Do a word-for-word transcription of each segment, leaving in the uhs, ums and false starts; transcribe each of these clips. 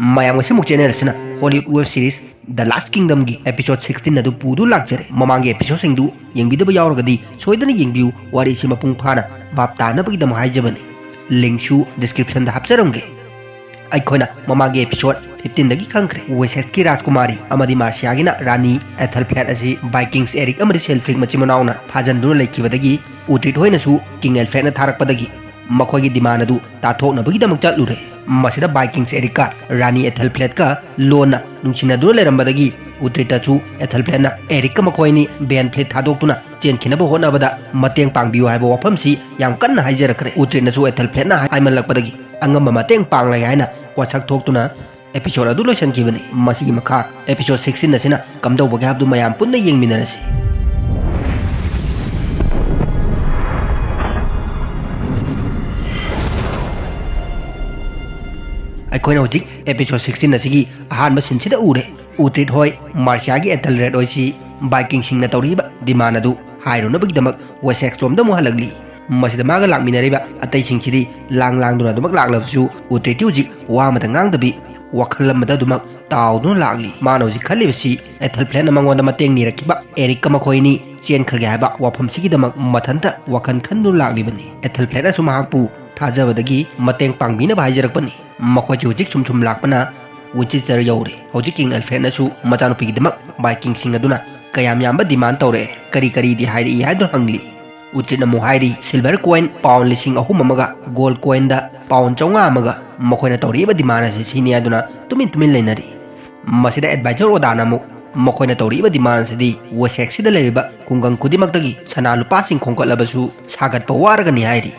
ꯃꯌꯥꯝ ꯉꯁꯤꯃꯨꯛ ꯆꯦꯅꯦꯜ ꯑꯁꯤꯅ Hollywood web series The Last Kingdomꯒꯤ episode sixteen ꯑꯗꯨ ꯄꯨꯗꯨꯅ ꯂꯥꯛꯆꯔꯦ꯫ ꯃꯃꯥꯡꯒꯤ episodeꯁꯤꯡꯗꯨ ꯌꯦꯡꯕꯤꯗꯕ ꯌꯥꯎꯔꯒꯗꯤ ꯁꯣꯏꯗꯅ ꯌꯦꯡꯕꯤꯌꯨ꯫ ꯋꯥꯔꯤꯁꯤ ꯃꯄꯨꯡ ꯐꯥꯅ ꯚꯥꯞ ꯇꯥꯅꯕꯒꯤꯗꯃꯛ ꯍꯥꯏꯖꯕꯅꯤ꯫ Linkꯁꯨ descriptionꯗ ꯍꯥꯞꯆꯔꯝꯒꯦ꯫ ꯑꯩꯈꯣꯏꯅ ꯃꯃꯥꯡꯒꯤ episode fifteenꯗꯒꯤ ꯈꯪꯈ꯭ꯔꯦ, ꯋꯦꯁꯦꯛꯁꯀꯤ ꯔꯥꯖꯀꯨꯃꯥꯔꯤ ꯑꯃꯗꯤ ꯃꯥꯔꯁꯤꯌꯥꯒꯤꯅ ꯔꯥꯅꯤ ꯑꯦꯊꯦꯜꯐ꯭ꯂꯦꯠ ꯑꯁꯤ ꯚꯥꯏꯀꯤꯡꯁ ꯑꯦꯔꯤꯛ ꯑꯃꯗꯤ ꯁꯦꯜꯐ꯭ꯔꯤꯛ ꯃꯆꯤꯟ ꯃꯅꯥꯎꯅ ꯐꯥꯖꯟꯗꯨꯅ ꯂꯩꯈꯤꯕꯗꯒꯤ ꯎꯇ꯭ꯔꯤꯠ ꯍꯣꯏꯅꯁꯨ ꯀꯤꯡ ꯑꯦꯜꯐ꯭ꯔꯦꯗꯅ ꯊꯥꯔꯛꯄꯗꯒꯤ ꯃꯈꯣꯏꯒꯤ demand ꯑꯗꯨ ꯇꯥꯊꯣꯛꯅꯕꯒꯤꯗꯃꯛ ꯆꯠꯂꯨꯔꯦ꯫ ꯃꯁꯤꯗ ꯚꯥꯏꯀꯤꯡꯁ ꯑꯦꯔꯤꯛꯀ ꯔꯥꯅꯤ ꯑꯦꯊꯦꯜꯐ꯭ꯂꯦꯠꯀ ꯂꯣꯟꯅ ꯅꯨꯡꯁꯤꯅꯗꯨꯅ ꯂꯩꯔꯝꯕꯗꯒꯤ ꯎꯇ꯭ꯔꯤꯠꯇꯁꯨ ꯑꯦꯊꯦꯜꯐ꯭ꯂꯦꯠꯅ ꯑꯦꯔꯤꯛꯀ ꯃꯈꯣꯏ ꯑꯅꯤ ꯕꯦꯟꯐ꯭ꯂꯤꯠ ꯊꯥꯗꯣꯛꯇꯨꯅ ꯆꯦꯟꯈꯤꯅꯕ ꯍꯣꯠꯅꯕꯗ ꯃꯇꯦꯡ ꯄꯥꯡꯕꯤꯌꯨ ꯍꯥꯏꯕ ꯋꯥꯐꯝꯁꯤ ꯌꯥꯝ ꯀꯟꯅ ꯍꯥꯏꯖꯔꯛꯈ꯭ꯔꯦ꯫ ꯎꯇ꯭ꯔꯤꯠꯅꯁꯨ ꯑꯦꯊꯦꯜꯐ꯭ꯂꯦꯠꯅ ꯍꯥꯏꯃꯜꯂꯛꯄꯗꯒꯤ ꯑꯉꯝꯕ ꯃꯇꯦꯡ ꯄꯥꯡꯂꯒꯦ ꯍꯥꯏꯅ ꯋꯥꯁꯛ ꯊꯣꯛꯇꯨꯅ episode ꯑꯗꯨ ꯂꯣꯏꯁꯤꯟꯈꯤꯕꯅꯤ꯫ ꯃꯁꯤꯒꯤ ꯃꯈꯥ episode sixteen ꯑꯁꯤꯅ ꯀꯝꯗꯧꯕꯒꯦ ꯍꯥꯏꯕꯗꯨ ꯃꯌꯥꯝ ꯄꯨꯟꯅ ꯌꯦꯡꯃꯤꯟꯅꯔꯁꯤ꯫ ꯑꯩꯈꯣꯏꯅ ꯍꯧꯖꯤꯛ episode sixteen ꯑꯁꯤꯒꯤ ꯑꯍꯥꯟꯕ sceneꯁꯤꯗ ꯎꯔꯦ꯫ ꯎꯇ꯭ꯔꯤꯠ ꯍꯣꯏ ꯃꯥꯔꯁꯤꯌꯥꯒꯤ ꯑꯦꯊꯦꯜꯔꯦꯗ ꯍꯣꯏꯁꯤ ꯚꯥꯏꯀꯤꯡꯁꯤꯡꯅ ꯇꯧꯔꯤꯕ demand ꯑꯗꯨ ꯍꯥꯏꯔꯨꯅꯕꯒꯤꯗꯃꯛ ꯋꯦꯁꯦꯛꯁ ꯂꯣꯝꯗ ꯑꯃꯨꯛ ꯍꯜꯂꯛꯂꯤ꯫ ꯃꯁꯤꯗ ꯃꯥꯒ ꯂꯥꯛꯃꯤꯟꯅꯔꯤꯕ ꯑꯇꯩꯁꯤꯡꯁꯤꯗꯤ ꯂꯥꯡ ꯂꯥꯡꯗꯨꯅ ꯑꯗꯨꯃꯛ ꯂꯥꯛꯂꯕꯁꯨ ꯎꯇ꯭ꯔꯤꯠꯇꯤ ꯍꯧꯖꯤꯛ ꯋꯥ ꯑꯃꯇ ꯉꯥꯡꯗꯕꯤ ꯋꯥꯈꯜ ꯑꯃꯗ ꯑꯗꯨꯃꯛ ꯇꯥꯎꯗꯨꯅ ꯂꯥꯛꯂꯤ꯫ ꯃꯥꯅ ꯍꯧꯖꯤꯛ ꯈꯜꯂꯤꯕꯁꯤ ꯑꯦꯊꯦꯜꯐ꯭ꯂꯦꯠꯅ ꯃꯉꯣꯟꯗ ꯃꯇꯦꯡ ꯅꯤꯔꯛꯈꯤꯕ ꯑꯦꯔꯤꯛꯀ ꯃꯈꯣꯏꯅꯤ ꯆꯦꯟꯈ꯭ꯔꯒꯦ ꯍꯥꯏꯕ ꯋꯥꯐꯝꯁꯤꯒꯤꯗꯃꯛ ꯃꯊꯟꯇ ꯋꯥꯈꯜ ꯈꯟꯗꯨꯅ ꯂꯥꯛꯂꯤꯕꯅꯤ꯫ ꯑꯦꯊꯦꯜꯐ꯭ꯂꯦꯠꯅꯁꯨ ꯃꯍꯥꯛꯄꯨ ꯊꯥꯖꯕꯗꯒꯤ ꯃꯇꯦꯡ ꯄꯥꯡꯕꯤꯅꯕ ꯍꯥꯏꯖꯔꯛꯄꯅꯤ꯫ ꯃꯈꯣꯏꯁꯨ ꯍꯧꯖꯤꯛ ꯁꯨꯝ ꯁꯨꯝ ꯂꯥꯛꯄꯅ ꯋꯤꯟꯆꯦꯁꯇꯔ ꯌꯧꯔꯦ꯫ ꯍꯧꯖꯤꯛ ꯀꯤꯡ ꯑꯦꯜꯐ꯭ꯔꯦꯗꯅꯁꯨ ꯃꯆꯥꯅꯨꯄꯤꯒꯤꯗꯃꯛ ꯚꯥꯏꯀꯤꯡꯁꯤꯡ ꯑꯗꯨꯅ ꯀꯌꯥꯝ ꯌꯥꯝꯕ demand ꯇꯧꯔꯛꯑꯦ, ꯀꯔꯤ ꯀꯔꯤꯗꯤ ꯍꯥꯏꯔꯛꯏ ꯍꯥꯏꯗꯨꯅ ꯍꯪꯂꯤ꯫ ꯎꯇ꯭ꯔꯤꯠꯅ ꯑꯃꯨꯛ ꯍꯥꯏꯔꯤ, silver coin pound ꯂꯤꯁꯤꯡ ꯑꯍꯨꯝ ꯑꯃꯒ, gold coinꯗ pound ꯆꯥꯝꯃꯉꯥ ꯑꯃꯒ꯫ ꯃꯈꯣꯏꯅ ꯇꯧꯔꯛꯏꯕ demand ꯑꯁꯤ ꯁꯤꯅꯤ ꯍꯥꯏꯗꯨꯅ ꯇꯨꯃꯤꯟ ꯇꯨꯃꯤꯟ ꯂꯩꯅꯔꯤ꯫ ꯃꯁꯤꯗ advisor ꯑꯣꯗꯥꯅ ꯑꯃꯨꯛ ꯃꯈꯣꯏꯅ ꯇꯧꯔꯛꯏꯕ demand ꯑꯁꯤꯗꯤ ꯋꯦꯁꯦꯛꯁꯤꯗ ꯂꯩꯔꯤꯕ ꯈꯨꯡꯒꯪ ꯈꯨꯗꯤꯡꯃꯛꯇꯒꯤ ꯁꯅꯥ ꯂꯨꯄꯥꯁꯤꯡ ꯈꯣꯝꯒꯠꯂꯕꯁꯨ ꯁꯥꯒꯠꯄ ꯋꯥꯔꯒꯅꯤ ꯍꯥꯏꯔꯤ꯫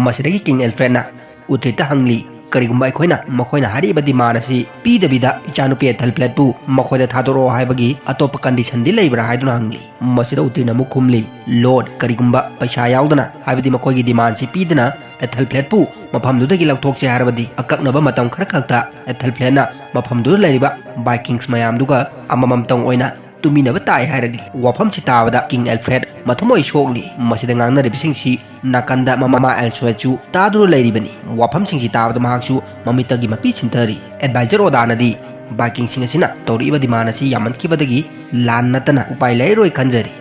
ꯃꯁꯤꯗꯒꯤ ꯀꯤꯡ ꯑꯦꯜꯐ꯭ꯔꯦꯗꯅ ꯎꯇ꯭ꯔꯤꯠꯇ ꯍꯪꯂꯤ, ꯀꯔꯤꯒꯨꯝꯕ ꯑꯩꯈꯣꯏꯅ ꯃꯈꯣꯏꯅ ꯍꯥꯏꯔꯤꯕ demand ꯑꯁꯤ ꯄꯤꯗꯕꯤꯗ ꯏꯆꯥꯅꯨꯄꯤ ꯑꯦꯊꯦꯜꯐ꯭ꯂꯦꯠꯄꯨ ꯃꯈꯣꯏꯗ ꯊꯥꯗꯣꯔꯛꯑꯣ ꯍꯥꯏꯕꯒꯤ ꯑꯇꯣꯞꯄ conditionꯗꯤ ꯂꯩꯕ꯭ꯔꯥ ꯍꯥꯏꯗꯨꯅ ꯍꯪꯂꯤ꯫ ꯃꯁꯤꯗ ꯎꯇ꯭ꯔꯤꯠꯅ ꯑꯃꯨꯛ ꯈꯨꯝꯂꯤ, Lord, ꯀꯔꯤꯒꯨꯝꯕ ꯄꯩꯁꯥ ꯌꯥꯎꯗꯅ, ꯍꯥꯏꯕꯗꯤ ꯃꯈꯣꯏꯒꯤ demandꯁꯤ ꯄꯤꯗꯅ ꯑꯦꯊꯦꯜꯐ꯭ꯂꯦꯠꯄꯨ ꯃꯐꯝꯗꯨꯗꯒꯤ ꯂꯧꯊꯣꯛꯁꯦ ꯍꯥꯏꯔꯕꯗꯤ ꯑꯀꯛꯅꯕ ꯃꯇꯝ ꯈꯔ ꯈꯛꯇ ꯑꯦꯊꯦꯜꯐ꯭ꯂꯦꯠꯅ ꯃꯐꯝꯗꯨꯗ ꯂꯩꯔꯤꯕ ꯚꯥꯏꯀꯤꯡꯁ ꯃꯌꯥꯝꯗꯨꯒ ꯑꯃꯃꯝꯇꯪ ꯑꯣꯏꯅ ꯇꯨꯃꯤꯟꯅꯕ ꯇꯥꯏ ꯍꯥꯏꯔꯛꯂꯤ꯫ ꯋꯥꯐꯝꯁꯤ ꯇꯥꯕꯗ ꯀꯤꯡ ꯑꯦꯜꯐ꯭ꯔꯦꯗ ꯃꯊꯃꯣꯏ ꯁꯣꯛꯂꯤ꯫ ꯃꯁꯤꯗ ꯉꯥꯡꯅꯔꯤꯕꯁꯤꯡꯁꯤ ꯅꯥꯀꯟꯗ ꯃꯃꯥ ꯑꯦꯜꯁꯣꯏꯗꯁꯨ ꯇꯥꯗꯨꯅ ꯂꯩꯔꯤꯕꯅꯤ꯫ ꯋꯥꯐꯝꯁꯤꯡꯁꯤ ꯇꯥꯕꯗ ꯃꯍꯥꯛꯁꯨ ꯃꯃꯤꯠꯇꯒꯤ ꯃꯄꯤ ꯁꯤꯟꯊꯔꯤ꯫ ꯑꯦꯗꯚꯥꯏꯖꯔ ꯑꯣꯗꯥꯅꯗꯤ ꯚꯥꯏꯀꯤꯡꯁꯤꯡ ꯑꯁꯤꯅ ꯇꯧꯔꯛꯏꯕ ꯗꯤꯃꯥꯟ ꯑꯁꯤ ꯌꯥꯝꯃꯟꯈꯤꯕꯗꯒꯤ ꯂꯥꯟ ꯅꯠꯇꯅ ꯎꯄꯥꯏ ꯂꯩꯔꯔꯣꯏ ꯈꯟꯖꯔꯤ꯫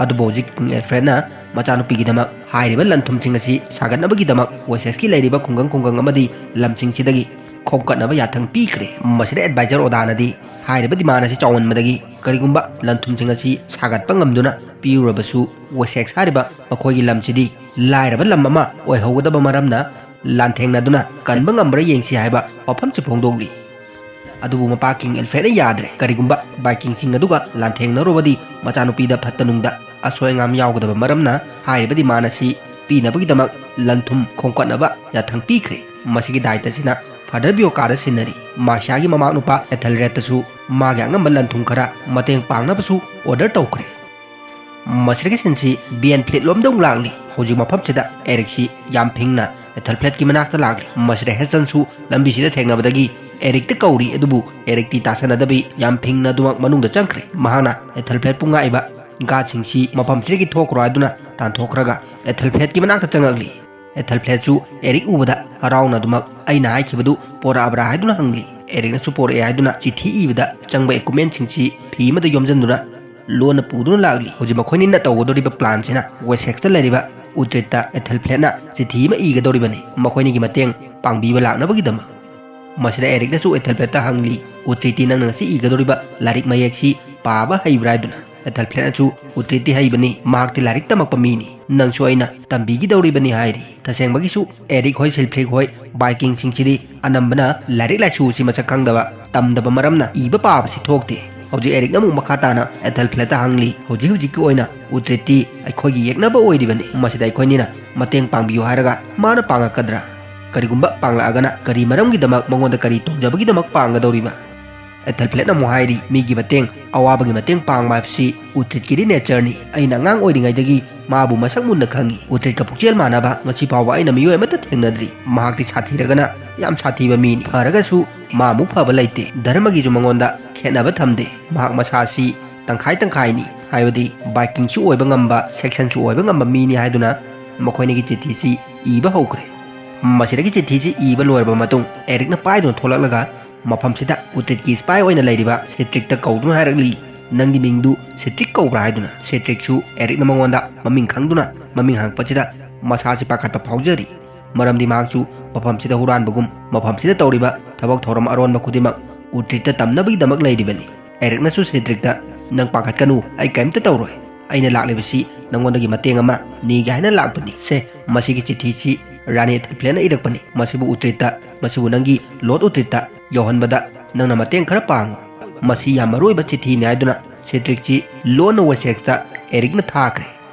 ꯑꯗꯨꯕꯨ ꯍꯧꯖꯤꯛ ꯀꯤꯡ ꯑꯦꯜꯐ꯭ꯔꯦꯗꯅ ꯃꯆꯥꯅꯨꯄꯤꯒꯤꯗꯃꯛ ꯍꯥꯏꯔꯤꯕ ꯂꯟ ꯊꯨꯝꯁꯤꯡ ꯑꯁꯤ ꯁꯥꯒꯠꯅꯕꯒꯤꯗꯃꯛ ꯋꯦꯁꯦꯛꯁꯀꯤ ꯂꯩꯔꯤꯕ ꯈꯨꯡꯒꯪ ꯈꯨꯡꯒꯪ ꯑꯃꯗꯤ ꯂꯝꯁꯤꯡꯁꯤꯗꯒꯤ ꯈꯣꯝꯀꯠꯅꯕ ꯌꯥꯊꯪ ꯄꯤꯈ꯭ꯔꯦ꯫ ꯃꯁꯤꯗ ꯑꯦꯗꯚꯥꯏꯖꯔ ꯑꯣꯗꯥꯅꯗꯤ ꯍꯥꯏꯔꯤꯕ ꯗꯤꯃꯥꯟ ꯑꯁꯤ ꯆꯥꯎꯃꯟꯕꯗꯒꯤ ꯀꯔꯤꯒꯨꯝꯕ ꯂꯟ ꯊꯨꯝꯁꯤꯡ ꯑꯁꯤ ꯁꯥꯒꯠꯄ ꯉꯝꯗꯨꯅ ꯄꯤꯔꯨꯔꯕꯁꯨ ꯋꯦꯁꯦꯛꯁ ꯍꯥꯏꯔꯤꯕ ꯃꯈꯣꯏꯒꯤ ꯂꯝꯁꯤꯗꯤ ꯂꯥꯏꯔꯕ ꯂꯝ ꯑꯃ ꯑꯣꯏꯍꯧꯒꯗꯕ ꯃꯔꯝꯅ ꯂꯥꯟꯊꯦꯡꯅꯗꯨꯅ ꯀꯟꯕ ꯉꯝꯕ꯭ꯔꯥ ꯌꯦꯡꯁꯤ ꯍꯥꯏꯕ ꯋꯥꯐꯝꯁꯤ ꯐꯣꯡꯗꯣꯛꯂꯤ꯫ ꯑꯗꯨꯕꯨ ꯃꯄꯥ ꯀꯤꯡ ꯑꯦꯜꯐ꯭ꯔꯦꯗꯅ ꯌꯥꯗ꯭ꯔꯦ꯫ ꯀꯔꯤꯒꯨꯝꯕ ꯚꯥꯏꯀꯤꯡꯁꯤꯡ ꯑꯗꯨꯒ ꯂꯥꯟꯊꯦꯡꯅꯔꯨꯕꯗꯤ ꯃꯆꯥꯅꯨꯄꯤꯗ ꯐꯠꯇ ꯅꯨꯡꯗ ꯑꯁꯣꯏ ꯑꯉꯥꯝ ꯌꯥꯎꯒꯗꯕ ꯃꯔꯝꯅ ꯍꯥꯏꯔꯤꯕ ꯗꯤꯃꯥꯟ ꯑꯁꯤ ꯄꯤꯅꯕꯒꯤꯗꯃꯛ ꯂꯟ ꯊꯨꯝ ꯈꯣꯝꯀꯠꯅꯕ ꯌꯥꯊꯪ ꯄꯤꯈ꯭ꯔꯦ꯫ ꯃꯁꯤꯒꯤ ꯗꯥꯏꯇ ꯑꯁꯤꯅ ꯐꯥꯗꯔ ꯕꯤꯌꯣꯀꯥꯗ ꯁꯤꯟꯅꯔꯤ꯫ ꯃꯥꯔꯁꯤꯌꯥꯒꯤ ꯃꯃꯥ ꯅꯨꯄꯥ ꯑꯦꯊꯦꯜꯔꯦꯗꯇꯁꯨ ꯃꯥꯒꯤ ꯑꯉꯝꯕ ꯂꯟ ꯊꯨꯝ ꯈꯔ ꯃꯇꯦꯡ ꯄꯥꯡꯅꯕꯁꯨ ꯑꯣꯔꯗꯔ ꯇꯧꯈ꯭ꯔꯦ꯫ ꯃꯁꯤꯗꯒꯤ ꯁꯤꯟꯁꯤ ꯕꯤꯌꯟ ꯐ꯭ꯂꯤꯠ ꯂꯣꯝꯗ ꯑꯃꯨꯛ ꯂꯥꯛꯂꯤ꯫ ꯍꯧꯖꯤꯛ ꯃꯐꯝꯁꯤꯗ ꯑꯦꯔꯤꯛꯁꯤ ꯌꯥꯝ ꯐꯤꯡꯅ ꯑꯦꯊꯦꯜꯐ꯭ꯂꯦꯠꯀꯤ ꯃꯅꯥꯛꯇ ꯂꯥꯛꯂꯤ꯫ ꯃꯁꯤꯗ ꯍꯦꯁꯟꯁꯨ ꯂꯝꯕꯤꯁꯤꯗ ꯊꯦꯡꯅꯕꯗꯒꯤ ꯑꯦꯔꯤꯛꯇ ꯀꯧꯔꯤ, ꯑꯗꯨꯕꯨ ꯑꯦꯔꯤꯛꯇꯤ ꯇꯥꯁꯟꯅꯗꯕꯤ ꯌꯥꯝ ꯐꯤꯡꯅ ꯑꯗꯨꯃꯛ ꯃꯅꯨꯡꯗ ꯆꯪꯈ꯭ꯔꯦ꯫ ꯃꯍꯥꯛꯅ ꯑꯦꯊꯦꯜꯐ꯭ꯂꯦꯠꯄꯨ ꯉꯥꯛꯏꯕ ꯒꯥꯔꯗꯁꯤꯡꯁꯤ ꯃꯐꯝꯁꯤꯗꯒꯤ ꯊꯣꯛꯈ꯭ꯔꯣ ꯍꯥꯏꯗꯨꯅ ꯇꯥꯟꯊꯣꯛꯈ꯭ꯔꯒ ꯑꯦꯊꯦꯜꯐ꯭ꯂꯦꯠꯀꯤ ꯃꯅꯥꯛꯇ ꯆꯪꯉꯛꯂꯤ꯫ ꯑꯦꯊꯦꯜꯐ꯭ꯂꯦꯠꯁꯨ ꯑꯦꯔꯤꯛ ꯎꯕꯗ ꯍꯔꯥꯎꯅ ꯑꯗꯨꯃꯛ "ꯑꯩꯅ ꯍꯥꯏꯈꯤꯕꯗꯨ ꯄꯣꯔꯛꯑꯕ꯭ꯔꯥ?" ꯍꯥꯏꯗꯨꯅ ꯍꯪꯂꯤ꯫ ꯑꯦꯔꯤꯛꯅꯁꯨ ꯄꯣꯔꯛꯑꯦ ꯍꯥꯏꯗꯨꯅ ꯆꯤꯊꯤ ꯏꯕꯗ ꯆꯪꯕ ꯏꯀ꯭ꯋꯤꯞꯃꯦꯟꯁꯤꯡꯁꯤ ꯐꯤ ꯑꯃꯗ ꯌꯣꯝꯁꯤꯟꯗꯨꯅ ꯂꯣꯟꯅ ꯄꯨꯗꯨꯅ ꯂꯥꯛꯂꯤ꯫ ꯍꯧꯖꯤꯛ ꯃꯈꯣꯏꯅꯤꯅ ꯇꯧꯒꯗꯧꯔꯤꯕ ꯄ꯭ꯂꯥꯟꯁꯤꯅ ꯋꯦꯁꯦꯛꯁꯇ ꯂꯩꯔꯤꯕ ꯎꯇ꯭ꯔꯤꯠꯇ ꯑꯦꯊꯦꯜꯐ꯭ꯂꯦꯠꯅ ꯆꯤꯊꯤ ꯑꯃ ꯏꯒꯗꯧꯔꯤꯕꯅꯤ, ꯃꯈꯣꯏꯅꯤꯒꯤ ꯃꯇꯦꯡ ꯄꯥꯡꯕꯤꯕ ꯂꯥꯛꯅꯕꯒꯤꯗꯃꯛ꯫ ꯃꯁꯤꯗ ꯑꯦꯔꯤꯛꯅꯁꯨ ꯑꯦꯊꯦꯜꯐ꯭ꯂꯦꯠꯇ ꯍꯪꯂꯤ, "ꯎꯇ꯭ꯔꯤꯠꯇꯤ ꯅꯪꯅ ꯉꯁꯤ ꯏꯒꯗꯧꯔꯤꯕ ꯂꯥꯏꯔꯤꯛ ꯃꯌꯦꯛꯁꯤ ꯄꯥꯕ ꯍꯩꯕ꯭ꯔꯥ?" ꯍꯥꯏꯗꯨꯅ꯫ ꯑꯦꯊꯦꯜꯐ꯭ꯂꯦꯠꯅꯁꯨ, "ꯎꯇ꯭ꯔꯤꯠꯇꯤ ꯍꯩꯕꯅꯤ, ꯃꯍꯥꯛꯇꯤ ꯂꯥꯏꯔꯤꯛ ꯇꯝꯃꯛꯄ ꯃꯤꯅꯤ꯫ ꯅꯪꯁꯨ ꯑꯩꯅ ꯇꯝꯕꯤꯒꯗꯧꯔꯤꯕꯅꯤ" ꯍꯥꯏꯔꯤ꯫ ꯇꯁꯦꯡꯕꯒꯤꯁꯨ ꯑꯦꯔꯤꯛ ꯍꯣꯏ ꯁꯤꯜꯐ꯭ꯔꯤꯛ ꯍꯣꯏ ꯚꯥꯏꯀꯤꯡꯁꯤꯡꯁꯤꯗꯤ ꯑꯅꯝꯕꯅ ꯂꯥꯏꯔꯤꯛ ꯂꯥꯏꯁꯨ ꯑꯁꯤ ꯃꯁꯛ ꯈꯪꯗꯕ, ꯇꯝꯗꯕ ꯃꯔꯝꯅ ꯏꯕ ꯄꯥꯕꯁꯤ ꯊꯣꯛꯇꯦ꯫ ꯍꯧꯖꯤꯛ ꯑꯦꯔꯤꯛꯅ ꯑꯃꯨꯛ ꯃꯈꯥ ꯇꯥꯅ ꯑꯦꯊꯦꯜꯐ꯭ꯂꯦꯠꯇ ꯍꯪꯂꯤ, "ꯍꯧꯖꯤꯛ ꯍꯧꯖꯤꯛꯀꯤ ꯑꯣꯏꯅ ꯎꯇ꯭ꯔꯤꯠꯇꯤ ꯑꯩꯈꯣꯏꯒꯤ ꯌꯦꯛꯅꯕ ꯑꯣꯏꯔꯤꯕꯅꯤ, ꯃꯁꯤꯗ ꯑꯩꯈꯣꯏꯅꯤꯅ ꯃꯇꯦꯡ ꯄꯥꯡꯕꯤꯌꯨ ꯍꯥꯏꯔꯒ ꯃꯥꯅ ꯄꯥꯡꯉꯛꯀꯗ꯭ꯔꯥ? ꯀꯔꯤꯒꯨꯝꯕ ꯄꯥꯡꯂꯛꯑꯒꯅ ꯀꯔꯤ ꯃꯔꯝꯒꯤꯗꯃꯛ, ꯃꯉꯣꯟꯗ ꯀꯔꯤ ꯇꯣꯡꯖꯕꯒꯤꯗꯃꯛ ꯄꯥꯡꯒꯗꯧꯔꯤꯕ?" ꯑꯦꯊꯦꯜꯐ꯭ꯂꯦꯠꯅ ꯑꯃꯨꯛ ꯍꯥꯏꯔꯤ, "ꯃꯤꯒꯤ ꯃꯇꯦꯡ, ꯑꯋꯥꯕꯒꯤ ꯃꯇꯦꯡ ꯄꯥꯡꯕ ꯍꯥꯏꯕꯁꯤ ꯎꯇ꯭ꯔꯤꯠꯀꯤꯗꯤ ꯅꯦꯆꯔꯅꯤ꯫ ꯑꯩꯅ ꯑꯉꯥꯡ ꯑꯣꯏꯔꯤꯉꯩꯗꯒꯤ ꯃꯥꯕꯨ ꯃꯁꯛ ꯃꯨꯟꯅ ꯈꯪꯏ꯫ ꯎꯇ꯭ꯔꯤꯠꯀ ꯄꯨꯛꯆꯦꯜ ꯃꯥꯟꯅꯕ ꯉꯁꯤ ꯐꯥꯎꯕ ꯑꯩꯅ ꯃꯤꯑꯣꯏ ꯑꯃꯠꯇ ꯊꯦꯡꯅꯗ꯭ꯔꯤ꯫ ꯃꯍꯥꯛꯇꯤ ꯁꯥꯊꯤꯔꯒꯅ ꯌꯥꯝ ꯁꯥꯊꯤꯕ ꯃꯤꯅꯤ꯫ ꯐꯔꯒꯁꯨ ꯃꯥ ꯑꯃꯨꯛ ꯐꯕ ꯂꯩꯇꯦ꯫ ꯙꯔꯃꯒꯤꯁꯨ ꯃꯉꯣꯟꯗ ꯈꯦꯠꯅꯕ ꯊꯝꯗꯦ꯫ ꯃꯍꯥꯛ ꯃꯁꯥꯁꯤ ꯇꯪꯈꯥꯏ ꯇꯪꯈꯥꯏꯅꯤ, ꯍꯥꯏꯕꯗꯤ ꯕꯥꯏꯀꯤꯡꯁꯨ ꯑꯣꯏꯕ ꯉꯝꯕ, ꯁꯦꯛꯁꯟꯁꯨ ꯑꯣꯏꯕ ꯉꯝꯕ ꯃꯤꯅꯤ ꯍꯥꯏꯗꯨꯅ ꯃꯈꯣꯏꯅꯤꯒꯤ ꯆꯤꯊꯤꯁꯤ ꯏꯕ ꯍꯧꯈ꯭ꯔꯦ꯫ ꯃꯁꯤꯗꯒꯤ ꯆꯤꯊꯤꯁꯤ ꯏꯕ ꯂꯣꯏꯔꯕ ꯃꯇꯨꯡ, ꯑꯦꯔꯤꯛꯅ ꯄꯥꯏꯗꯨꯅ ꯊꯣꯛꯂꯛꯂꯒ ꯃꯐꯝꯁꯤꯗ ꯎꯇ꯭ꯔꯤꯠꯀꯤ ꯁ꯭ꯄꯥꯏ ꯑꯣꯏꯅ ꯂꯩꯔꯤꯕ ꯁꯦꯇ꯭ꯔꯤꯛꯇ ꯀꯧꯗꯨꯅ ꯍꯥꯏꯔꯛꯂꯤ, "ꯅꯪꯒꯤ ꯃꯤꯡꯗꯨ ꯁꯦꯇ꯭ꯔꯤꯛ ꯀꯧꯕ꯭ꯔꯥ?" ꯍꯥꯏꯗꯨꯅ꯫ ꯁꯦꯇ꯭ꯔꯤꯛꯁꯨ ꯑꯦꯔꯤꯛꯅ ꯃꯉꯣꯟꯗ ꯃꯃꯤꯡ ꯈꯪꯗꯨꯅ ꯃꯃꯤꯡ ꯍꯪꯉꯛꯄꯁꯤꯗ ꯃꯁꯥꯁꯤ ꯄꯥꯈꯠꯄ ꯐꯥꯎꯖꯔꯤ꯫ ꯃꯔꯝꯗꯤ ꯃꯍꯥꯛꯁꯨ ꯃꯐꯝꯁꯤꯗ ꯍꯨꯔꯥꯟꯕꯒꯨꯝ ꯃꯐꯝꯁꯤꯗ ꯇꯧꯔꯤꯕ ꯊꯕꯛ ꯊꯧꯔꯝ ꯑꯔꯣꯟꯕ ꯈꯨꯗꯤꯡꯃꯛ ꯎꯇ꯭ꯔꯤꯠꯇ ꯇꯝꯅꯕꯒꯤꯗꯃꯛ ꯂꯩꯔꯤꯕꯅꯤ꯫ ꯑꯦꯔꯤꯛꯅꯁꯨ ꯁꯦꯗ꯭ꯔꯤꯛꯇ, "ꯅꯪ ꯄꯥꯈꯠꯀꯅꯨ, ꯑꯩ ꯀꯔꯤꯝꯇ ꯇꯧꯔꯣꯏ꯫ ꯑꯩꯅ ꯂꯥꯛꯂꯤꯕꯁꯤ ꯅꯉꯣꯟꯗꯒꯤ ꯃꯇꯦꯡ ꯑꯃ ꯅꯤꯒꯦ ꯍꯥꯏꯅ ꯂꯥꯛꯄꯅꯤ꯫ ꯁꯦ, ꯃꯁꯤꯒꯤ ꯆꯤꯊꯤꯁꯤ ꯔꯥꯅꯤ ꯑꯦꯊꯦꯜꯐ꯭ꯂꯦꯠꯅ ꯏꯔꯛꯄꯅꯤ꯫ ꯃꯁꯤꯕꯨ ꯎꯇ꯭ꯔꯤꯠꯇ, ꯃꯁꯤꯕꯨ ꯅꯪꯒꯤ ꯂꯣꯔꯗ ꯎꯇ꯭ꯔꯤꯠꯇ ꯌꯧꯍꯟꯕꯗ ꯅꯪꯅ ꯃꯇꯦꯡ ꯈꯔ ꯄꯥꯡꯉꯨ꯫ ꯃꯁꯤ ꯌꯥꯝ ꯃꯔꯨ ꯑꯣꯏꯕ ꯆꯤꯊꯤꯅꯤ" ꯍꯥꯏꯗꯨꯅ ꯁꯦꯗ꯭ꯔꯤꯛꯁꯤ ꯂꯣꯟꯅ ꯋꯦꯁꯦꯛꯁꯇ ꯑꯦꯔꯤꯛꯅ ꯊꯥꯈ꯭ꯔꯦ꯫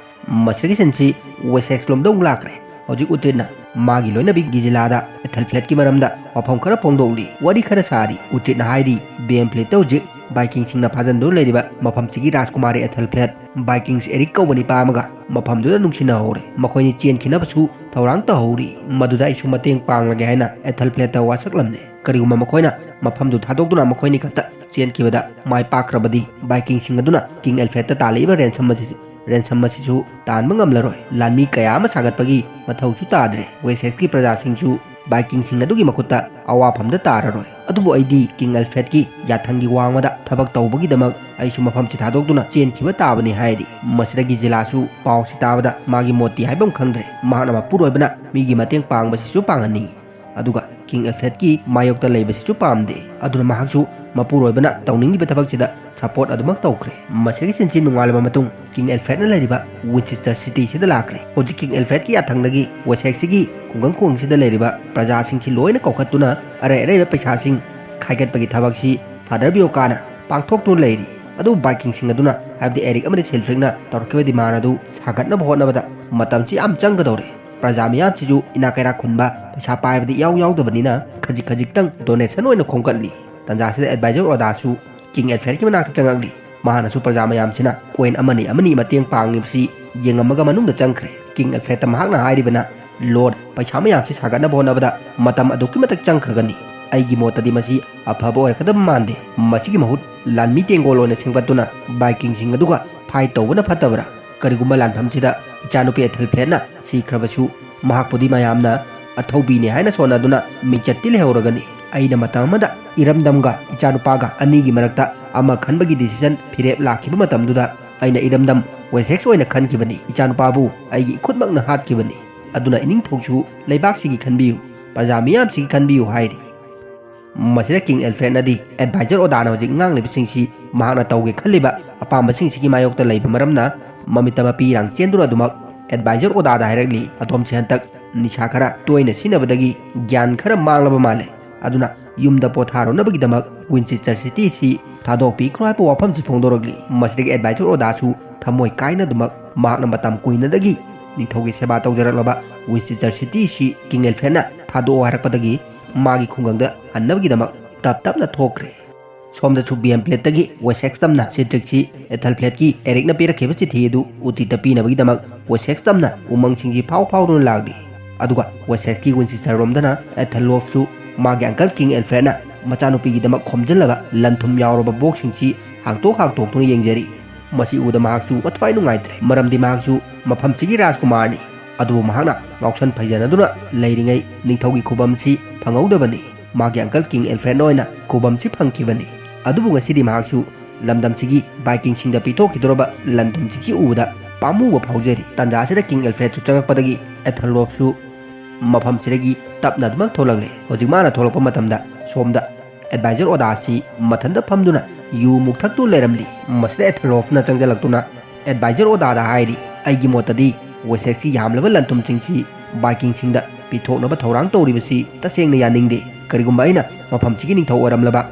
ꯃꯁꯤꯒꯤ ꯁꯤꯟꯁꯤ ꯋꯦꯁꯦꯛꯁ ꯂꯣꯝꯗ ꯑꯃꯨꯛ ꯂꯥꯛꯈ꯭ꯔꯦ꯫ ꯍꯧꯖꯤꯛ ꯎꯇ꯭ꯔꯤꯠꯅ ꯃꯥꯒꯤ ꯂꯣꯏꯅꯕꯤ ꯒꯤꯖꯤꯂꯥꯗ ꯑꯦꯊꯦꯜꯐ꯭ꯂꯦꯠꯀꯤ ꯃꯔꯝꯗ ꯋꯥꯐꯝ ꯈꯔ ꯐꯣꯡꯗꯣꯛꯂꯤ, ꯋꯥꯔꯤ ꯈꯔ ꯁꯥꯔꯤ꯫ ꯎꯇ꯭ꯔꯤꯠꯅ ꯍꯥꯏꯔꯤ, "ꯕꯦꯟꯐ꯭ꯂꯦꯠꯇ ꯍꯧꯖꯤꯛ ꯕꯥꯏꯀꯤꯡꯁꯤꯡꯅ ꯐꯥꯖꯤꯟꯗꯨꯅ ꯂꯩꯔꯤꯕ ꯃꯐꯝꯁꯤꯒꯤ ꯔꯥꯖꯀꯨꯃꯥꯔꯤ ꯑꯦꯊꯦꯜꯐ꯭ꯂꯦꯠ, ꯕꯥꯏꯀꯤꯡꯁ ꯑꯦꯔꯤꯛ ꯀꯧꯕ ꯅꯤꯄꯥ ꯑꯃꯒ ꯃꯐꯝꯗꯨꯗ ꯅꯨꯡꯁꯤꯅꯍꯧꯔꯦ꯫ ꯃꯈꯣꯏꯅꯤ ꯆꯦꯟꯈꯤꯅꯕꯁꯨ ꯊꯧꯔꯥꯡ ꯇꯧꯍꯧꯔꯤ꯫ ꯃꯗꯨꯗ ꯑꯩꯁꯨ ꯃꯇꯦꯡ ꯄꯥꯡꯂꯒꯦ" ꯍꯥꯏꯅ ꯑꯦꯊꯦꯜꯐ꯭ꯂꯦꯠꯇ ꯋꯥꯁꯛꯂꯝꯃꯤ꯫ ꯀꯔꯤꯒꯨꯝꯕ ꯃꯈꯣꯏꯅ ꯃꯐꯝꯗꯨ ꯊꯥꯗꯣꯛꯇꯨꯅ ꯃꯈꯣꯏꯅꯤ ꯈꯛꯇ ꯆꯦꯟꯈꯤꯕꯗ ꯃꯥꯏ ꯄꯥꯛꯈ꯭ꯔꯕꯗꯤ, ꯕꯥꯏꯀꯤꯡꯁꯤꯡ ꯑꯗꯨꯅ ꯀꯤꯡ ꯑꯦꯜꯐ꯭ꯔꯦꯗꯇ ꯇꯥꯜꯂꯛꯏꯕ ꯔꯦꯟꯁꯝ ꯑꯁꯤ, ꯔꯦꯟꯁꯝ ꯑꯁꯤꯁꯨ ꯇꯥꯟꯕ ꯉꯝꯂꯔꯣꯏ꯫ ꯂꯥꯟꯃꯤ ꯀꯌꯥ ꯑꯃ ꯁꯥꯒꯠꯄꯒꯤ ꯃꯊꯧꯁꯨ ꯇꯥꯗ꯭ꯔꯦ꯫ ꯋꯦꯁꯦꯛꯁꯀꯤ ꯄ꯭ꯔꯖꯥꯁꯤꯡꯁꯨ ꯕꯥꯏꯀꯤꯡꯁꯤꯡ ꯑꯗꯨꯒꯤ ꯃꯈꯨꯠꯇ ꯑꯋꯥꯐꯝꯗ ꯇꯥꯔꯔꯣꯏ꯫ ꯑꯗꯨꯕꯨ ꯑꯩꯗꯤ ꯀꯤꯡ ꯑꯦꯜꯐ꯭ꯔꯦꯗꯀꯤ ꯌꯥꯊꯪꯒꯤ ꯋꯥꯡꯃꯗ ꯊꯕꯛ ꯇꯧꯕꯒꯤꯗꯃꯛ ꯑꯩꯁꯨ ꯃꯐꯝꯁꯤ ꯊꯥꯗꯣꯛꯇꯨꯅ ꯆꯦꯟꯈꯤꯕ ꯇꯥꯕꯅꯤ ꯍꯥꯏꯔꯤ꯫ ꯃꯁꯤꯗꯒꯤ ꯖꯤꯂꯥꯁꯨ ꯄꯥꯎꯁꯤ ꯇꯥꯕꯗ ꯃꯥꯒꯤ ꯃꯣꯠꯇꯤ ꯍꯥꯏꯐꯝ ꯈꯪꯗ꯭ꯔꯦ꯫ ꯃꯍꯥꯛꯅ ꯃꯄꯨꯔꯣꯏꯕꯅ ꯃꯤꯒꯤ ꯃꯇꯦꯡ ꯄꯥꯡꯕꯁꯤꯁꯨ ꯄꯥꯡꯍꯟꯅꯤꯡꯏ꯫ ꯑꯗꯨꯒ ꯀꯤꯡ ꯑꯦꯜꯐ꯭ꯔꯦꯗꯀꯤ ꯃꯥꯌꯣꯛꯇ ꯂꯩꯕꯁꯤꯁꯨ ꯄꯥꯝꯗꯦ꯫ ꯑꯗꯨꯅ ꯃꯍꯥꯛꯁꯨ ꯃꯄꯨꯔꯣꯏꯕꯅ ꯇꯧꯅꯤꯡꯂꯤꯕ ꯊꯕꯛꯁꯤꯗ ꯁꯄꯣꯔꯠ ꯑꯗꯨꯃꯛ ꯇꯧꯈ꯭ꯔꯦ꯫ ꯃꯁꯤꯒꯤ ꯁꯤꯟꯁꯤ ꯅꯣꯡꯉꯥꯜꯂꯕ ꯃꯇꯨꯡ, ꯀꯤꯡ ꯑꯦꯜꯐ꯭ꯔꯦꯗꯅ ꯂꯩꯔꯤꯕ ꯋꯤꯟꯆꯦꯁꯇꯔ ꯁꯤꯇꯤꯁꯤꯗ ꯂꯥꯛꯈ꯭ꯔꯦ꯫ ꯍꯧꯖꯤꯛ ꯀꯤꯡ ꯑꯦꯜꯐ꯭ꯔꯦꯗꯀꯤ ꯌꯥꯊꯪꯗꯒꯤ ꯋꯦꯁꯦꯛꯁꯤꯒꯤ ꯈꯨꯡꯒꯪ ꯈꯨꯡꯒꯪꯁꯤꯗ ꯂꯩꯔꯤꯕ ꯄ꯭ꯔꯖꯥꯁꯤꯡꯁꯤ ꯂꯣꯏꯅ ꯀꯧꯈꯠꯇꯨꯅ ꯑꯔꯩ ꯑꯔꯩꯕ ꯄꯩꯁꯥꯁꯤꯡ ꯈꯥꯏꯒꯠꯄꯒꯤ ꯊꯕꯛꯁꯤ ꯐꯥꯗꯔ ꯕꯤꯌꯣꯀꯥꯅ ꯄꯥꯡꯊꯣꯛꯇꯨꯅ ꯂꯩꯔꯤ꯫ ꯑꯗꯨꯕꯨ ꯕꯥꯏꯀꯤꯡꯁꯤꯡ ꯑꯗꯨꯅ, ꯍꯥꯏꯕꯗꯤ ꯑꯦꯔꯤꯛ ꯑꯃꯗꯤ ꯁꯤꯜꯐ꯭ꯔꯤꯛꯅ ꯇꯧꯔꯛꯈꯤꯕ ꯗꯤꯃꯥꯟ ꯑꯗꯨ ꯁꯥꯒꯠꯅꯕ ꯍꯣꯠꯅꯕꯗ ꯃꯇꯝꯁꯤ ꯌꯥꯝ ꯆꯪꯒꯗꯧꯔꯦ꯫ ꯄ꯭ꯔꯖꯥ ꯃꯤꯌꯥꯝꯁꯤꯁꯨ ꯏꯅꯥꯛ ꯀꯩꯔꯥꯛ ꯈꯨꯟꯕ, ꯄꯩꯁꯥ ꯄꯥꯏꯕꯗꯤ ꯏꯌꯥꯎ ꯌꯥꯎꯗꯕꯅꯤꯅ ꯈꯖꯤꯛ ꯈꯖꯤꯛꯇꯪ ꯗꯣꯅꯦꯁꯟ ꯑꯣꯏꯅ ꯈꯣꯝꯒꯠꯂꯤ꯫ ꯇꯟꯖꯥꯁꯤꯗ ꯑꯦꯗꯚꯥꯏꯖꯔ ꯑꯣꯗꯥꯁꯨ ꯀꯤꯡ ꯑꯦꯜꯐ꯭ꯔꯦꯗꯀꯤ ꯃꯅꯥꯛꯇ ꯆꯪꯉꯛꯂꯤ꯫ ꯃꯍꯥꯛꯅꯁꯨ ꯄ꯭ꯔꯖꯥ ꯃꯌꯥꯝꯁꯤꯅ ꯀꯣꯏꯟ ꯑꯃꯅꯤ ꯑꯃꯅꯤ ꯃꯇꯦꯡ ꯄꯥꯡꯂꯤꯕꯁꯤ ꯌꯦꯡꯉꯝꯃꯒ ꯃꯅꯨꯡꯗ ꯆꯪꯈ꯭ꯔꯦ꯫ ꯀꯤꯡ ꯑꯦꯜꯐ꯭ꯔꯦꯗꯇ ꯃꯍꯥꯛꯅ ꯍꯥꯏꯔꯤꯕꯅ, "ꯂꯣꯔꯗ, ꯄꯩꯁꯥ ꯃꯌꯥꯝꯁꯤ ꯁꯥꯒꯠꯅꯕ ꯍꯣꯠꯅꯕꯗ ꯃꯇꯝ ꯑꯗꯨꯛꯀꯤ ꯃꯇꯤꯛ ꯆꯪꯈ꯭ꯔꯒꯅꯤ꯫ ꯑꯩꯒꯤ ꯃꯣꯠꯇꯗꯤ ꯃꯁꯤ ꯑꯐꯕ ꯑꯣꯏꯔꯛꯀꯗꯕ ꯃꯥꯟꯗꯦ꯫ ꯃꯁꯤꯒꯤ ꯃꯍꯨꯠ ꯂꯥꯟꯃꯤ ꯇꯦꯡꯒꯣꯜ ꯑꯣꯏꯅ ꯁꯦꯝꯒꯠꯇꯨꯅ ꯚꯥꯏꯀꯤꯡꯁꯤꯡ ꯑꯗꯨꯒ ꯐꯥꯏꯠ ꯇꯧꯕꯅ ꯐꯠꯇꯕ꯭ꯔꯥ? ꯀꯔꯤꯒꯨꯝꯕ ꯂꯥꯟꯐꯝꯁꯤꯗ ꯏꯆꯥꯅꯨꯄꯤ ꯑꯦꯊꯦꯜꯐ꯭ꯔꯦꯗꯅ ꯁꯤꯈ꯭ꯔꯕꯁꯨ, ꯃꯍꯥꯛꯄꯨꯗꯤ ꯃꯌꯥꯝꯅ ꯑꯊꯧꯕꯤꯅꯤ ꯍꯥꯏꯅ ꯁꯣꯟꯅꯗꯨꯅ ꯃꯤꯡꯆꯠꯇꯤ ꯂꯩꯍꯧꯔꯒꯅꯤ꯫ ꯑꯩꯅ ꯃꯇꯝ ꯑꯃꯗ ꯏꯔꯝꯗꯝꯒ ꯏꯆꯥꯅꯨꯄꯥꯒ ꯑꯅꯤꯒꯤ ꯃꯔꯛꯇ ꯑꯃ ꯈꯟꯕꯒꯤ ꯗꯤꯁꯤꯖꯟ ꯐꯤꯔꯦꯞ ꯂꯥꯛꯈꯤꯕ ꯃꯇꯝꯗꯨꯗ ꯑꯩꯅ ꯏꯔꯝꯗꯝ ꯋꯦꯁꯦꯛꯁ ꯑꯣꯏꯅ ꯈꯟꯈꯤꯕꯅꯤ꯫ ꯏꯆꯥꯅꯨꯄꯥꯕꯨ ꯑꯩꯒꯤ ꯏꯈꯨꯠꯃꯛꯅ ꯍꯥꯠꯈꯤꯕꯅꯤ꯫ ꯑꯗꯨꯅ ꯏꯅꯤꯡꯊꯧꯁꯨ ꯂꯩꯕꯥꯛꯁꯤꯒꯤ ꯈꯟꯕꯤꯌꯨ, ꯄ꯭ꯔꯖꯥ ꯃꯤꯌꯥꯝꯁꯤꯒꯤ ꯈꯟꯕꯤꯌꯨ" ꯍꯥꯏꯔꯤ꯫ ꯃꯁꯤꯗ ꯀꯤꯡ ꯑꯦꯜꯐ꯭ꯔꯦꯗꯅꯗꯤ ꯑꯦꯗꯚꯥꯏꯖꯔ ꯑꯣꯗꯥꯅ ꯍꯧꯖꯤꯛ ꯉꯥꯡꯂꯤꯕꯁꯤꯡꯁꯤ ꯃꯍꯥꯛꯅ ꯇꯧꯒꯦ ꯈꯜꯂꯤꯕ ꯑꯄꯥꯝꯕꯁꯤꯡꯁꯤꯒꯤ ꯃꯥꯌꯣꯛꯇ ꯂꯩꯕ ꯃꯔꯝꯅ ꯃꯃꯤꯠꯇ ꯃꯄꯤ ꯏꯔꯥꯡ ꯆꯦꯟꯗꯨꯅ ꯑꯗꯨꯃꯛ ꯑꯦꯗꯚꯥꯏꯖꯔ ꯑꯣꯗꯥꯗ ꯍꯥꯏꯔꯛꯂꯤ, "ꯑꯗꯣꯝꯁꯦ ꯍꯟꯗꯛ ꯅꯤꯁꯥ ꯈꯔ ꯇꯣꯏꯅ ꯁꯤꯖꯤꯟꯅꯕꯗꯒꯤ ꯒ꯭ꯌꯥꯟ ꯈꯔ ꯃꯥꯡꯂꯕ ꯃꯥꯜꯂꯦ꯫ ꯑꯗꯨꯅ ꯌꯨꯝꯗ ꯄꯣꯊꯥꯔꯨꯅꯕꯒꯤꯗꯃꯛ ꯋꯤꯟꯆꯦꯁꯇꯔ ꯁꯤꯇꯤꯁꯤ ꯊꯥꯗꯣꯛꯄꯤꯈ꯭ꯔꯣ" ꯍꯥꯏꯕ ꯋꯥꯐꯝꯁꯤ ꯐꯣꯡꯗꯣꯔꯛꯂꯤ꯫ ꯃꯁꯤꯗꯒꯤ ꯑꯦꯗꯚꯥꯏꯖꯔ ꯑꯣꯗꯥꯁꯨ ꯊꯃꯣꯏ ꯀꯥꯏꯅ ꯑꯗꯨꯃꯛ ꯃꯍꯥꯛꯅ ꯃꯇꯝ ꯀꯨꯏꯅꯗꯒꯤ ꯅꯤꯡꯊꯧꯒꯤ ꯁꯦꯕꯥ ꯇꯧꯖꯔꯛꯂꯕ ꯋꯤꯟꯆꯦꯁꯇꯔ ꯁꯤꯇꯤꯁꯤ ꯀꯤꯡ ꯑꯦꯜꯐ꯭ꯔꯦꯗꯅ ꯊꯥꯗꯣꯛꯑꯣ ꯍꯥꯏꯔꯛꯄꯗꯒꯤ ꯃꯥꯒꯤ ꯈꯨꯡꯒꯪꯗ ꯍꯟꯅꯕꯒꯤꯗꯃꯛ ꯇꯞ ꯇꯞꯅ ꯊꯣꯛꯈ꯭ꯔꯦ꯫ ꯁꯣꯝꯗꯁꯨ ꯕꯤꯌꯝꯄ꯭ꯂꯦꯠꯇꯒꯤ ꯋꯦꯁꯦꯛꯁ ꯇꯝꯅ ꯁꯤꯗ꯭ꯔꯤꯛꯁꯤ ꯑꯦꯊꯜꯐ꯭ꯂꯦꯠꯀꯤ ꯑꯦꯔꯤꯛꯅ ꯄꯤꯔꯛꯈꯤꯕ ꯆꯤꯊꯤ ꯑꯗꯨ ꯎꯇꯤꯠꯇ ꯄꯤꯅꯕꯒꯤꯗꯃꯛ ꯋꯦꯁꯦꯛꯁ ꯇꯝꯅ ꯎꯃꯪꯁꯤꯡꯁꯤ ꯐꯥꯎ ꯐꯥꯎꯗꯨꯅ ꯂꯥꯛꯂꯤ꯫ ꯑꯗꯨꯒ ꯋꯦꯁꯦꯛꯁꯀꯤ ꯋꯤꯟꯆꯦꯁꯇꯔ ꯔꯣꯝꯗꯅ ꯑꯦꯊꯜꯂꯣꯐꯁꯨ ꯃꯥꯒꯤ ꯑꯪꯀꯜ ꯀꯤꯡ ꯑꯦꯜꯐ꯭ꯔꯦꯗꯅ ꯃꯆꯥꯅꯨꯄꯤꯒꯤꯗꯃꯛ ꯈꯣꯝꯖꯤꯜꯂꯕ ꯂꯟ ꯊꯨꯝ ꯌꯥꯎꯔꯕ ꯕꯣꯛꯁꯁꯤꯡꯁꯤ ꯍꯥꯡꯇꯣꯛ ꯍꯥꯡꯇꯣꯛꯇꯨꯅ ꯌꯦꯡꯖꯔꯤ꯫ ꯃꯁꯤ ꯎꯕꯗ ꯃꯍꯥꯛꯁꯨ ꯃꯊ꯭ꯋꯥꯏ ꯅꯨꯡꯉꯥꯏꯇ꯭ꯔꯦ, ꯃꯔꯝꯗꯤ ꯃꯍꯥꯛꯁꯨ ꯃꯐꯝꯁꯤꯒꯤ ꯔꯥꯖꯀꯨꯃꯥꯔꯅꯤ꯫ ꯑꯗꯨꯕꯨ ꯃꯍꯥꯛꯅ ꯉꯥꯎꯁꯟ ꯐꯩꯖꯅꯗꯨꯅ ꯂꯩꯔꯤꯉꯩ ꯅꯤꯡꯊꯧꯒꯤ ꯈꯨꯕꯝꯁꯤ ꯐꯪꯍꯧꯗꯕꯅꯤ꯫ ꯃꯥꯒꯤ ꯑꯪꯀꯜ ꯀꯤꯡ ꯑꯦꯜꯐ꯭ꯔꯦꯗꯅ ꯑꯣꯏꯅ ꯈꯨꯕꯝꯁꯤ ꯐꯪꯈꯤꯕꯅꯤ꯫ ꯑꯗꯨꯕꯨ ꯉꯁꯤꯗꯤ ꯃꯍꯥꯛꯁꯨ ꯂꯝꯗꯝꯁꯤꯒꯤ ꯚꯥꯏꯀꯤꯡꯁꯤꯡꯗ ꯄꯤꯊꯣꯛꯈꯤꯗꯧꯔꯕ ꯂꯟ ꯊꯨꯝꯁꯤꯒꯤ ꯎꯕꯗ ꯄꯥꯝꯃꯨꯕ ꯐꯥꯎꯖꯔꯤ꯫ ꯇꯥꯟꯖꯥꯁꯤꯗ ꯀꯤꯡ ꯑꯦꯜꯐ꯭ꯔꯦꯗꯁꯨ ꯆꯪꯉꯛꯄꯗꯒꯤ ꯑꯦꯊꯜꯂꯣꯞꯁꯨ ꯃꯐꯝꯁꯤꯗꯒꯤ ꯇꯞꯅ ꯑꯗꯨꯃꯛ ꯊꯣꯛꯂꯛꯂꯦ꯫ ꯍꯧꯖꯤꯛ ꯃꯥꯅ ꯊꯣꯛꯂꯛꯄ ꯃꯇꯝꯗ ꯁꯣꯝꯗ ꯑꯦꯗꯚꯥꯏꯖꯔ ꯑꯣꯗꯥꯁꯤ ꯃꯊꯟꯇ ꯐꯝꯗꯨꯅ ꯌꯨ ꯃꯨꯛ ꯊꯛꯇꯨꯅ ꯂꯩꯔꯝꯂꯤ꯫ ꯃꯁꯤꯗ ꯑꯦꯊꯜꯂꯣꯞꯅ ꯆꯪꯁꯤꯜꯂꯛꯇꯨꯅ ꯑꯦꯗꯚꯥꯏꯖꯔ ꯑꯣꯗꯥꯗ ꯍꯥꯏꯔꯤ, "ꯑꯩꯒꯤ ꯃꯣꯠꯇꯗꯤ ꯋꯦꯁꯦꯛꯁꯀꯤ ꯌꯥꯝꯂꯕ ꯂꯟ ꯊꯨꯝꯁꯤꯡꯁꯤ ꯚꯥꯏꯀꯤꯡꯁꯤꯡꯗ ꯄꯤꯊꯣꯛꯅꯕ ꯊꯧꯔꯥꯡ ꯇꯧꯔꯤꯕꯁꯤ ꯇꯁꯦꯡꯅ ꯌꯥꯅꯤꯡꯗꯦ꯫ ꯀꯔꯤꯒꯨꯝꯕ ꯑꯩꯅ ꯃꯐꯝꯁꯤꯒꯤ ꯅꯤꯡꯊꯧ ꯑꯣꯏꯔꯝꯂꯕ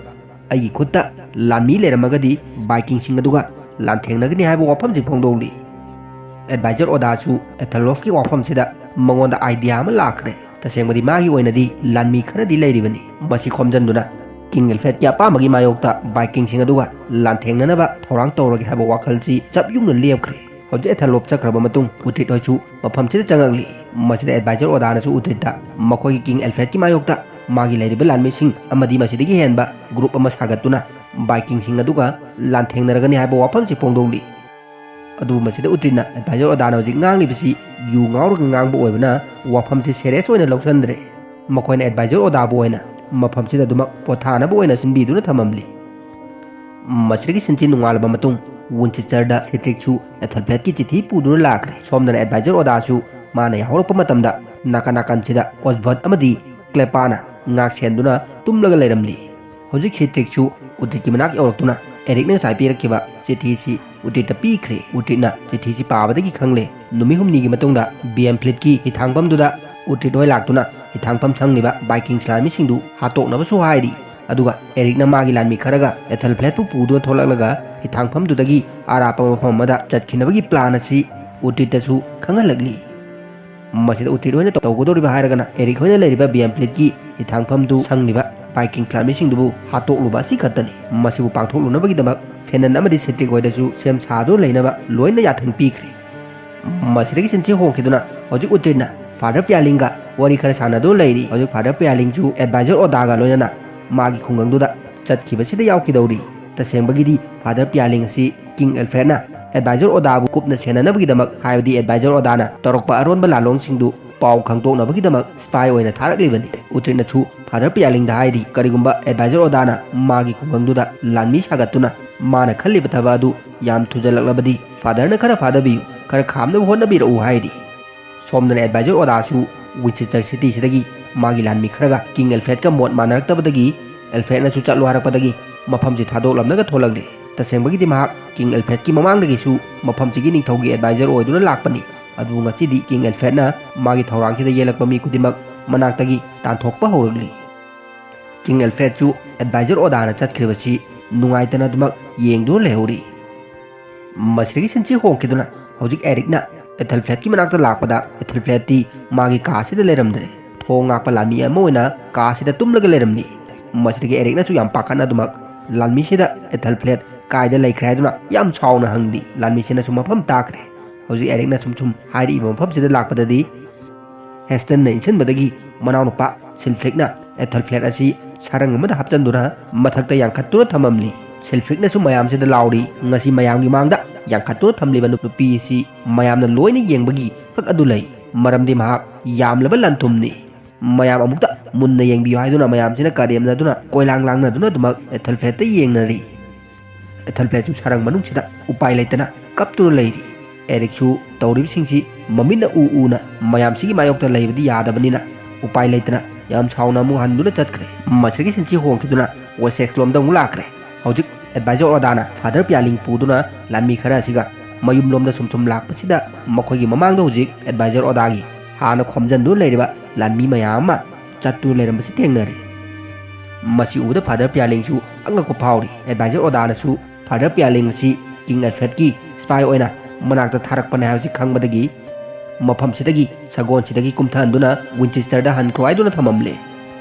ꯑꯩꯒꯤ ꯈꯨꯠꯇ ꯂꯥꯟꯃꯤ ꯂꯩꯔꯝꯃꯒꯗꯤ ꯚꯥꯏꯀꯤꯡꯁꯤꯡ ꯑꯗꯨꯒ ꯂꯥꯟꯊꯦꯡꯅꯒꯅꯤ" ꯍꯥꯏꯕ ꯋꯥꯐꯝꯁꯤ ꯐꯣꯡꯗꯣꯛꯂꯤ꯫ ꯑꯦꯗꯚꯥꯏꯖꯔ ꯑꯣꯗꯥꯁꯨ ꯑꯦꯊꯜꯂꯣꯐꯀꯤ ꯋꯥꯐꯝꯁꯤꯗ ꯃꯉꯣꯟꯗ ꯑꯥꯏꯗꯤꯌꯥ ꯑꯃ ꯂꯥꯛꯈ꯭ꯔꯦ꯫ ꯇꯁꯦꯡꯕꯗꯤ ꯃꯥꯒꯤ ꯑꯣꯏꯅꯗꯤ ꯂꯥꯟꯃꯤ ꯈꯔꯗꯤ ꯂꯩꯔꯤꯕꯅꯤ꯫ ꯃꯁꯤ ꯈꯣꯝꯖꯤꯟꯗꯨꯅ ꯀꯤꯡ ꯑꯦꯜꯐ꯭ꯔꯦꯗꯀꯤ ꯑꯄꯥꯝꯕꯒꯤ ꯃꯥꯌꯣꯛꯇ ꯚꯥꯏꯀꯤꯡꯁꯤꯡ ꯑꯗꯨꯒ ꯂꯥꯟꯊꯦꯡꯅꯅꯕ ꯊꯧꯔꯥꯡ ꯇꯧꯔꯒꯦ ꯍꯥꯏꯕ ꯋꯥꯈꯜꯁꯤ ꯆꯞ ꯌꯨꯡꯅ ꯂꯦꯞꯈ꯭ꯔꯦ꯫ ꯍꯧꯖꯤꯛ ꯑꯦꯊꯦꯂꯣꯞ ꯆꯠꯈ꯭ꯔꯕ ꯃꯇꯨꯡ ꯎꯇ꯭ꯔꯤꯠ ꯍꯣꯏꯁꯨ ꯃꯐꯝꯁꯤꯗ ꯆꯪꯉꯛꯂꯤ꯫ ꯃꯁꯤꯗ ꯑꯦꯗꯚꯥꯏꯖꯔ ꯑꯣꯗꯥꯅꯁꯨ ꯎꯇ꯭ꯔꯤꯠꯇ ꯃꯈꯣꯏꯒꯤ ꯀꯤꯡ ꯑꯦꯜꯐ꯭ꯔꯦꯗꯀꯤ ꯃꯥꯌꯣꯛꯇ ꯃꯥꯒꯤ ꯂꯩꯔꯤꯕ ꯂꯥꯟꯃꯤꯁꯤꯡ ꯑꯃꯗꯤ ꯃꯁꯤꯗꯒꯤ ꯍꯦꯟꯕ ꯒ꯭ꯔꯨꯞ ꯑꯃ ꯁꯥꯒꯠꯇꯨꯅ ꯚꯥꯏꯀꯤꯡꯁꯤꯡ ꯑꯗꯨꯒ ꯂꯥꯟꯊꯦꯡꯅꯔꯒꯅꯤ ꯍꯥꯏꯕ ꯋꯥꯐꯝꯁꯤ ꯐꯣꯡꯗꯣꯛꯂꯤ꯫ ꯑꯗꯨꯕꯨ ꯃꯁꯤꯗ ꯎꯇ꯭ꯔꯤꯠꯅ ꯑꯦꯗꯚꯥꯏꯖꯔ ꯑꯣꯗꯥꯅ ꯍꯧꯖꯤꯛ ꯉꯥꯡꯂꯤꯕꯁꯤ ꯌꯨ ꯉꯥꯎꯔꯒ ꯉꯥꯡꯕ ꯑꯣꯏꯕꯅ ꯋꯥꯐꯝꯁꯤ ꯁꯦꯔꯤꯌꯁ ꯑꯣꯏꯅ ꯂꯧꯁꯤꯟꯗ꯭ꯔꯦ꯫ ꯃꯈꯣꯏꯅ ꯑꯦꯗꯚꯥꯏꯖꯔ ꯑꯣꯗꯥꯕꯨ ꯑꯣꯏꯅ ꯃꯐꯝꯁꯤꯗ ꯑꯗꯨꯃꯛ ꯄꯣꯊꯥꯅꯕ ꯑꯣꯏꯅ ꯁꯤꯟꯕꯤꯗꯨꯅ ꯊꯝꯃꯝꯂꯤ꯫ ꯃꯁꯤꯗꯒꯤ ꯁꯤꯟꯁꯤ ꯅꯣꯡꯉꯥꯜꯂꯕ ꯃꯇꯨꯡ ꯋꯤꯟꯆꯦꯁꯇꯔꯗ ꯁꯦꯗ꯭ꯔꯤꯛꯁꯨ ꯑꯦꯊꯦꯜꯐ꯭ꯔꯦꯗꯀꯤ ꯆꯤꯊꯤ ꯄꯨꯗꯨꯅ ꯂꯥꯛꯈ꯭ꯔꯦ꯫ ꯁꯣꯝꯗꯅ ꯑꯦꯗꯚꯥꯏꯖꯔ ꯑꯣꯗꯥꯁꯨ ꯃꯥꯅ ꯌꯥꯍꯧꯔꯛꯄ ꯃꯇꯝꯗ ꯅꯥꯀꯟ ꯅꯥꯀꯟꯁꯤꯗ ꯑꯣꯁꯕꯔꯠ ꯑꯃꯗꯤ ꯀ꯭ꯂꯦꯄꯥꯅ ꯉꯥꯛ ꯁꯦꯟꯗꯨꯅ ꯇꯨꯝꯂꯒ ꯂꯩꯔꯝꯂꯤ꯫ ꯍꯧꯖꯤꯛ ꯁꯦꯗ꯭ꯔꯤꯛꯁꯨ ꯎꯇ꯭ꯔꯤꯠꯀꯤ ꯃꯅꯥꯛ ꯌꯧꯔꯛꯇꯨꯅ ꯑꯦꯔꯤꯛꯅ ꯉꯁꯥꯏ ꯄꯤꯔꯛꯈꯤꯕ ꯆꯤꯊꯤꯁꯤ ꯎꯇ꯭ꯔꯤꯠꯇ ꯄꯤꯈ꯭ꯔꯦ꯫ ꯎꯇ꯭ꯔꯤꯠꯅ ꯆꯤꯊꯤꯁꯤ ꯄꯥꯕꯗꯒꯤ ꯈꯪꯂꯦ꯫ ꯅꯨꯃꯤꯠ ꯍꯨꯝꯅꯤꯒꯤ ꯃꯇꯨꯡꯗ ꯕꯤꯌꯝꯐ꯭ꯂꯤꯠꯀꯤ ꯍꯤꯊꯥꯡꯐꯝꯗꯨꯗ ꯎꯇ꯭ꯔꯤꯠ ꯍꯣꯏ ꯂꯥꯛꯇꯨꯅ ꯍꯤꯊꯥꯡꯐꯝ ꯁꯪꯂꯤꯕ ꯚꯥꯏꯀꯤꯡ ꯂꯥꯟꯃꯤꯁꯤꯡꯗꯨ ꯍꯥꯠꯇꯣꯛꯅꯕꯁꯨ ꯍꯥꯏꯔꯤ꯫ ꯑꯗꯨꯒ ꯑꯦꯔꯤꯛꯅ ꯃꯥꯒꯤ ꯂꯥꯟꯃꯤ ꯈꯔꯒ ꯑꯦꯊꯦꯜꯐ꯭ꯔꯦꯗꯄꯨ ꯄꯨꯗꯨꯅ ꯊꯣꯛꯂꯛꯂꯒ ꯍꯤꯊꯥꯡꯐꯝꯗꯨꯗꯒꯤ ꯑꯔꯥꯞꯄ ꯃꯐꯝ ꯑꯃꯗ ꯆꯠꯈꯤꯅꯕꯒꯤ ꯄ꯭ꯂꯥꯟ ꯑꯁꯤ ꯎꯇ꯭ꯔꯤꯠꯇꯁꯨ ꯈꯪꯍꯜꯂꯛꯂꯤ꯫ ꯃꯁꯤꯗ ꯎꯇ꯭ꯔꯤꯠ ꯍꯣꯏꯅ ꯇꯧꯒꯗꯧꯔꯤꯕ ꯍꯥꯏꯔꯒꯅ ꯑꯦꯔꯤꯛ ꯍꯣꯏꯅ ꯂꯩꯔꯤꯕ ꯕꯤꯌꯝꯐ꯭ꯂꯤꯠꯀꯤ ꯍꯤꯊꯥꯡꯐꯝꯗꯨ ꯁꯪꯂꯤꯕ ꯚꯥꯏꯀꯤꯡ ꯂꯥꯟꯃꯤꯁꯤꯡꯗꯨꯕꯨ ꯍꯥꯠꯇꯣꯛꯂꯨꯕ ꯑꯁꯤ ꯈꯛꯇꯅꯤ꯫ ꯃꯁꯤꯕꯨ ꯄꯥꯡꯊꯣꯛꯂꯨꯅꯕꯒꯤꯗꯃꯛ ꯐꯦꯅꯟ ꯑꯃꯗꯤ ꯁꯦꯗ꯭ꯔꯤꯛ ꯍꯣꯏꯗꯁꯨ ꯁꯦꯝ ꯁꯥꯗꯨꯅ ꯂꯩꯅꯕ ꯂꯣꯏꯅ ꯌꯥꯊꯪ ꯄꯤꯈ꯭ꯔꯦ꯫ ꯃꯁꯤꯗꯒꯤ ꯁꯤꯟꯁꯤ ꯍꯣꯡꯈꯤꯗꯨꯅ ꯍꯧꯖꯤꯛ ꯎꯇ꯭ꯔꯤꯠꯅ ꯐꯥꯗꯔ ꯄꯤꯌꯥꯂꯤꯡꯒ ꯋꯥꯔꯤ ꯈꯔ ꯁꯥꯟꯅꯗꯨꯅ ꯂꯩꯔꯤ꯫ ꯍꯧꯖꯤꯛ ꯐꯥꯗꯔ ꯄꯤꯌꯥꯂꯤꯡꯁꯨ ꯑꯦꯗꯚꯥꯏꯖꯔ ꯑꯣꯗꯥꯒ ꯂꯣꯏꯅꯅ ꯃꯥꯒꯤ ꯈꯨꯡꯒꯪꯗꯨꯗ ꯆꯠꯈꯤꯕꯁꯤꯗ ꯌꯥꯎꯈꯤꯗꯧꯔꯤ꯫ ꯇꯁꯦꯡꯕꯒꯤꯗꯤ ꯐꯥꯗꯔ ꯄꯤꯌꯥꯂꯤꯡ ꯑꯁꯤ ꯀꯤꯡ ꯑꯦꯜꯐ꯭ꯔꯦꯗꯅ ꯑꯦꯗꯚꯥꯏꯖꯔ ꯑꯣꯗꯥꯕꯨ ꯀꯨꯞꯅ ꯁꯦꯟꯅꯅꯕꯒꯤꯗꯃꯛ, ꯍꯥꯏꯕꯗꯤ ꯑꯦꯗꯚꯥꯏꯖꯔ ꯑꯣꯗꯥꯅ ꯇꯧꯔꯛꯄ ꯑꯔꯣꯟꯕ ꯂꯥꯂꯣꯡꯁꯤꯡꯗꯨ ꯄꯥꯎ ꯈꯪꯗꯣꯛꯅꯕꯒꯤꯗꯃꯛ ꯁ꯭ꯄꯥꯏ ꯑꯣꯏꯅ ꯊꯥꯔꯛꯂꯤꯕꯅꯤ꯫ ꯎꯇ꯭ꯔꯤꯠꯅꯁꯨ ꯐꯥꯗꯔ ꯄꯤꯌꯥꯂꯤꯡꯗ ꯍꯥꯏꯔꯤ, ꯀꯔꯤꯒꯨꯝꯕ ꯑꯦꯗꯚꯥꯏꯖꯔ ꯑꯣꯗꯥꯅ ꯃꯥꯒꯤ ꯈꯨꯡꯒꯪꯗꯨꯗ ꯂꯥꯟꯃꯤ ꯁꯥꯒꯠꯇꯨꯅ ꯃꯥꯅ ꯈꯜꯂꯤꯕ ꯊꯕꯛ ꯑꯗꯨ ꯌꯥꯝ ꯊꯨꯖꯜꯂꯛꯂꯕꯗꯤ ꯐꯥꯗꯔꯅ ꯈꯔ ꯐꯥꯗꯕꯤꯌꯨ, ꯈꯔ ꯈꯥꯝꯅꯕ ꯍꯣꯠꯅꯕꯤꯔꯛꯎ ꯍꯥꯏꯔꯤ꯫ ꯁꯣꯝꯗꯅ ꯑꯦꯗꯚꯥꯏꯖꯔ ꯑꯣꯗꯥꯁꯨ ꯋꯤꯟꯆꯦꯁꯇꯔ ꯁꯤꯇꯤꯁꯤꯗꯒꯤ ꯃꯥꯒꯤ ꯂꯥꯟꯃꯤ ꯈꯔꯒ ꯀꯤꯡ ꯑꯦꯜꯐ꯭ꯔꯦꯗꯀ ꯃꯣꯠ ꯃꯥꯟꯅꯔꯛꯇꯕꯗꯒꯤ ꯑꯦꯜꯐ꯭ꯔꯦꯗꯅꯁꯨ ꯆꯠꯂꯣ ꯍꯥꯏꯔꯛꯄꯗꯒꯤ ꯃꯐꯝꯁꯤ ꯊꯥꯗꯣꯛꯂꯝꯂꯒ ꯊꯣꯛꯂꯛꯂꯤ꯫ ꯇꯁꯦꯡꯕꯒꯤꯗꯤ ꯃꯍꯥꯛ ꯀꯤꯡ ꯑꯦꯜꯐ꯭ꯔꯦꯗꯀꯤ ꯃꯃꯥꯡꯗꯒꯤꯁꯨ ꯃꯐꯝꯁꯤꯒꯤ ꯅꯤꯡꯊꯧꯒꯤ ꯑꯦꯗꯚꯥꯏꯖꯔ ꯑꯣꯏꯗꯨꯅ ꯂꯥꯛꯄꯅꯤ꯫ ꯑꯗꯨꯕꯨ ꯉꯁꯤꯗꯤ ꯀꯤꯡ ꯑꯦꯜꯐ꯭ꯔꯦꯗꯅ ꯃꯥꯒꯤ ꯊꯧꯔꯥꯡꯁꯤꯗ ꯌꯦꯜꯂꯛꯄ ꯃꯤ ꯈꯨꯗꯤꯡꯃꯛ ꯃꯅꯥꯛꯇꯒꯤ ꯇꯥꯟꯊꯣꯛꯄ ꯍꯧꯔꯛꯂꯤ꯫ ꯀꯤꯡ ꯑꯦꯜꯐ꯭ꯔꯦꯗꯁꯨ ꯑꯦꯗꯚꯥꯏꯖꯔ ꯑꯣꯗꯥꯅ ꯆꯠꯈ꯭ꯔꯤꯕꯁꯤ ꯅꯨꯡꯉꯥꯏꯇꯅ ꯑꯗꯨꯃꯛ ꯌꯦꯡꯗꯨꯅ ꯂꯩꯍꯧꯔꯤ꯫ ꯃꯁꯤꯗꯒꯤ ꯁꯤꯟꯁꯤ ꯍꯣꯡꯈꯤꯗꯨꯅ ꯍꯧꯖꯤꯛ ꯑꯦꯔꯤꯛꯅ ꯑꯦꯊꯦꯜꯐ꯭ꯔꯦꯗꯀꯤ ꯃꯅꯥꯛꯇ ꯂꯥꯛꯄꯗ ꯑꯦꯊꯦꯜꯐ꯭ꯔꯦꯗꯇꯤ ꯃꯥꯒꯤ ꯀꯥꯁꯤꯗ ꯂꯩꯔꯝꯗ꯭ꯔꯦ꯫ ꯊꯣꯡ ꯉꯥꯛꯄ ꯂꯥꯟꯃꯤ ꯑꯃ ꯑꯣꯏꯅ ꯀꯥꯁꯤꯗ ꯇꯨꯝꯂꯒ ꯂꯩꯔꯝꯂꯤ꯫ ꯃꯁꯤꯗꯒꯤ ꯑꯦꯔꯤꯛꯅꯁꯨ ꯌꯥꯝ ꯄꯥꯈꯠꯅ ꯑꯗꯨꯃꯛ ꯂꯥꯟꯃꯤꯁꯤꯗ ꯑꯦꯊꯜꯐ꯭ꯂꯦꯠ ꯀꯥꯏꯗ ꯂꯩꯈ꯭ꯔꯦ ꯍꯥꯏꯗꯨꯅ ꯌꯥꯝ ꯁꯥꯎꯅ ꯍꯪꯂꯤ꯫ ꯂꯥꯟꯃꯤꯁꯤꯅꯁꯨ ꯃꯐꯝ ꯇꯥꯈ꯭ꯔꯦ꯫ ꯍꯧꯖꯤꯛ ꯑꯦꯔꯤꯛꯅ ꯁꯨꯝ ꯁꯨꯝ ꯍꯥꯏꯔꯛꯏꯕ ꯃꯐꯝꯁꯤꯗ ꯂꯥꯛꯄꯗꯗꯤ ꯍꯦꯁꯇꯟꯅ ꯏꯟꯁꯤꯟꯕꯗꯒꯤ ꯃꯅꯥꯎꯅꯨꯄꯥ ꯁꯤꯜꯐ꯭ꯔꯤꯛꯅ ꯑꯦꯊꯜꯐ꯭ꯂꯦꯠ ꯑꯁꯤ ꯁꯔꯪ ꯑꯃꯗ ꯍꯥꯞꯆꯤꯟꯗꯨꯅ ꯃꯊꯛꯇ ꯌꯥꯡꯈꯠꯇꯨꯅ ꯊꯝꯃꯝꯂꯤ꯫ ꯁꯤꯜꯐ꯭ꯔꯤꯛꯅꯁꯨ ꯃꯌꯥꯝꯁꯤꯗ ꯂꯥꯎꯔꯤ, ꯉꯁꯤ ꯃꯌꯥꯝꯒꯤ ꯃꯥꯡꯗ ꯌꯥꯡꯈꯠꯇꯨꯅ ꯊꯝꯂꯤꯕ ꯅꯨꯄꯤ ꯑꯁꯤ ꯃꯌꯥꯝꯅ ꯂꯣꯏꯅ ꯌꯦꯡꯕꯒꯤ ꯍꯛ ꯑꯗꯨ ꯂꯩ, ꯃꯔꯝꯗꯤ ꯃꯍꯥꯛ ꯌꯥꯝꯂꯕ ꯂꯟ ꯊꯨꯝꯅꯤ꯫ ꯃꯌꯥꯝ ꯑꯃꯨꯛꯇ ꯃꯨꯟꯅ ꯌꯦꯡꯕꯤꯌꯨ ꯍꯥꯏꯗꯨꯅ ꯃꯌꯥꯝꯁꯤꯅ ꯀꯔꯦꯝꯅꯗꯨꯅ ꯀꯣꯏꯂꯥꯡ ꯂꯥꯡꯅꯗꯨꯅ ꯑꯗꯨꯃꯛ ꯑꯦꯊꯜꯐ꯭ꯂꯦꯠꯇ ꯌꯦꯡꯅꯔꯤ꯫ ꯑꯦꯊꯜꯐ꯭ꯂꯦꯠꯁꯨ ꯁꯔꯪ ꯃꯅꯨꯡꯁꯤꯗ ꯎꯄꯥꯏ ꯂꯩꯇꯅ ꯀꯞꯇꯨꯅ ꯂꯩꯔꯤ꯫ ꯑꯦꯔꯤꯛꯁꯨ ꯇꯧꯔꯤꯕꯁꯤꯡꯁꯤ ꯃꯃꯤꯠꯅ ꯎ ꯎꯅ ꯃꯌꯥꯝꯁꯤꯒꯤ ꯃꯥꯌꯣꯛꯇ ꯂꯩꯕꯗꯤ ꯌꯥꯗꯕꯅꯤꯅ ꯎꯄꯥꯏ ꯂꯩꯇꯅ ꯌꯥꯝ ꯁꯥꯎꯅ ꯑꯃꯨꯛ ꯍꯟꯗꯨꯅ ꯆꯠꯈ꯭ꯔꯦ꯫ ꯃꯁꯤꯒꯤ ꯁꯤꯟꯁꯤ ꯍꯣꯡꯈꯤꯗꯨꯅ ꯋꯦꯁꯦꯛꯁ ꯂꯣꯝꯗ ꯑꯃꯨꯛ ꯂꯥꯛꯈ꯭ꯔꯦ꯫ ꯍꯧꯖꯤꯛ ꯑꯦꯗꯚꯥꯏꯖꯔ ꯑꯣꯗꯥꯅ ꯐꯥꯗꯔ ꯄꯤꯌꯥꯂꯤꯡ ꯄꯨꯗꯨꯅ ꯂꯥꯟꯃꯤ ꯈꯔ ꯑꯁꯤꯒ ꯃꯌꯨꯝꯂꯣꯝꯗ ꯁꯨꯝ ꯁꯨꯝ ꯂꯥꯛꯄꯁꯤꯗ ꯃꯈꯣꯏꯒꯤ ꯃꯃꯥꯡꯗ ꯍꯧꯖꯤꯛ ꯑꯦꯗꯚꯥꯏꯖꯔ ꯑꯣꯗꯥꯒꯤ ꯍꯥꯟꯅ ꯈꯣꯝꯖꯤꯟꯗꯨꯅ ꯂꯩꯔꯤꯕ ꯂꯥꯟꯃꯤ ꯃꯌꯥꯝ ꯑꯃ ꯆꯠꯇꯨꯅ ꯂꯩꯔꯝꯕꯁꯤ ꯊꯦꯡꯅꯔꯦ꯫ ꯃꯁꯤ ꯎꯕꯗ ꯐꯥꯗꯔ ꯄꯤꯌꯥꯂꯤꯡꯁꯨ ꯑꯉꯛꯄ ꯐꯥꯎꯔꯤ꯫ ꯑꯦꯗꯚꯥꯏꯖꯔ ꯑꯣꯗꯥꯅꯁꯨ ꯐꯥꯗꯔ ꯄꯤꯌꯥꯂꯤꯡ ꯑꯁꯤ ꯀꯤꯡ ꯑꯦꯜꯐ꯭ꯔꯦꯗꯀꯤ ꯁ꯭ꯄꯥꯏ ꯑꯣꯏꯅ ꯃꯅꯥꯛꯇ ꯊꯥꯔꯛꯄꯅꯦ ꯍꯥꯏꯕꯁꯤ ꯈꯪꯕꯗꯒꯤ ꯃꯐꯝꯁꯤꯗꯒꯤ ꯁꯒꯣꯜꯁꯤꯗꯒꯤ ꯀꯨꯝꯊꯍꯟꯗꯨꯅ ꯋꯤꯟꯆꯦꯁꯇꯔꯗ ꯍꯟꯈ꯭ꯔꯣ ꯍꯥꯏꯗꯨꯅ ꯊꯝꯃꯝꯂꯦ꯫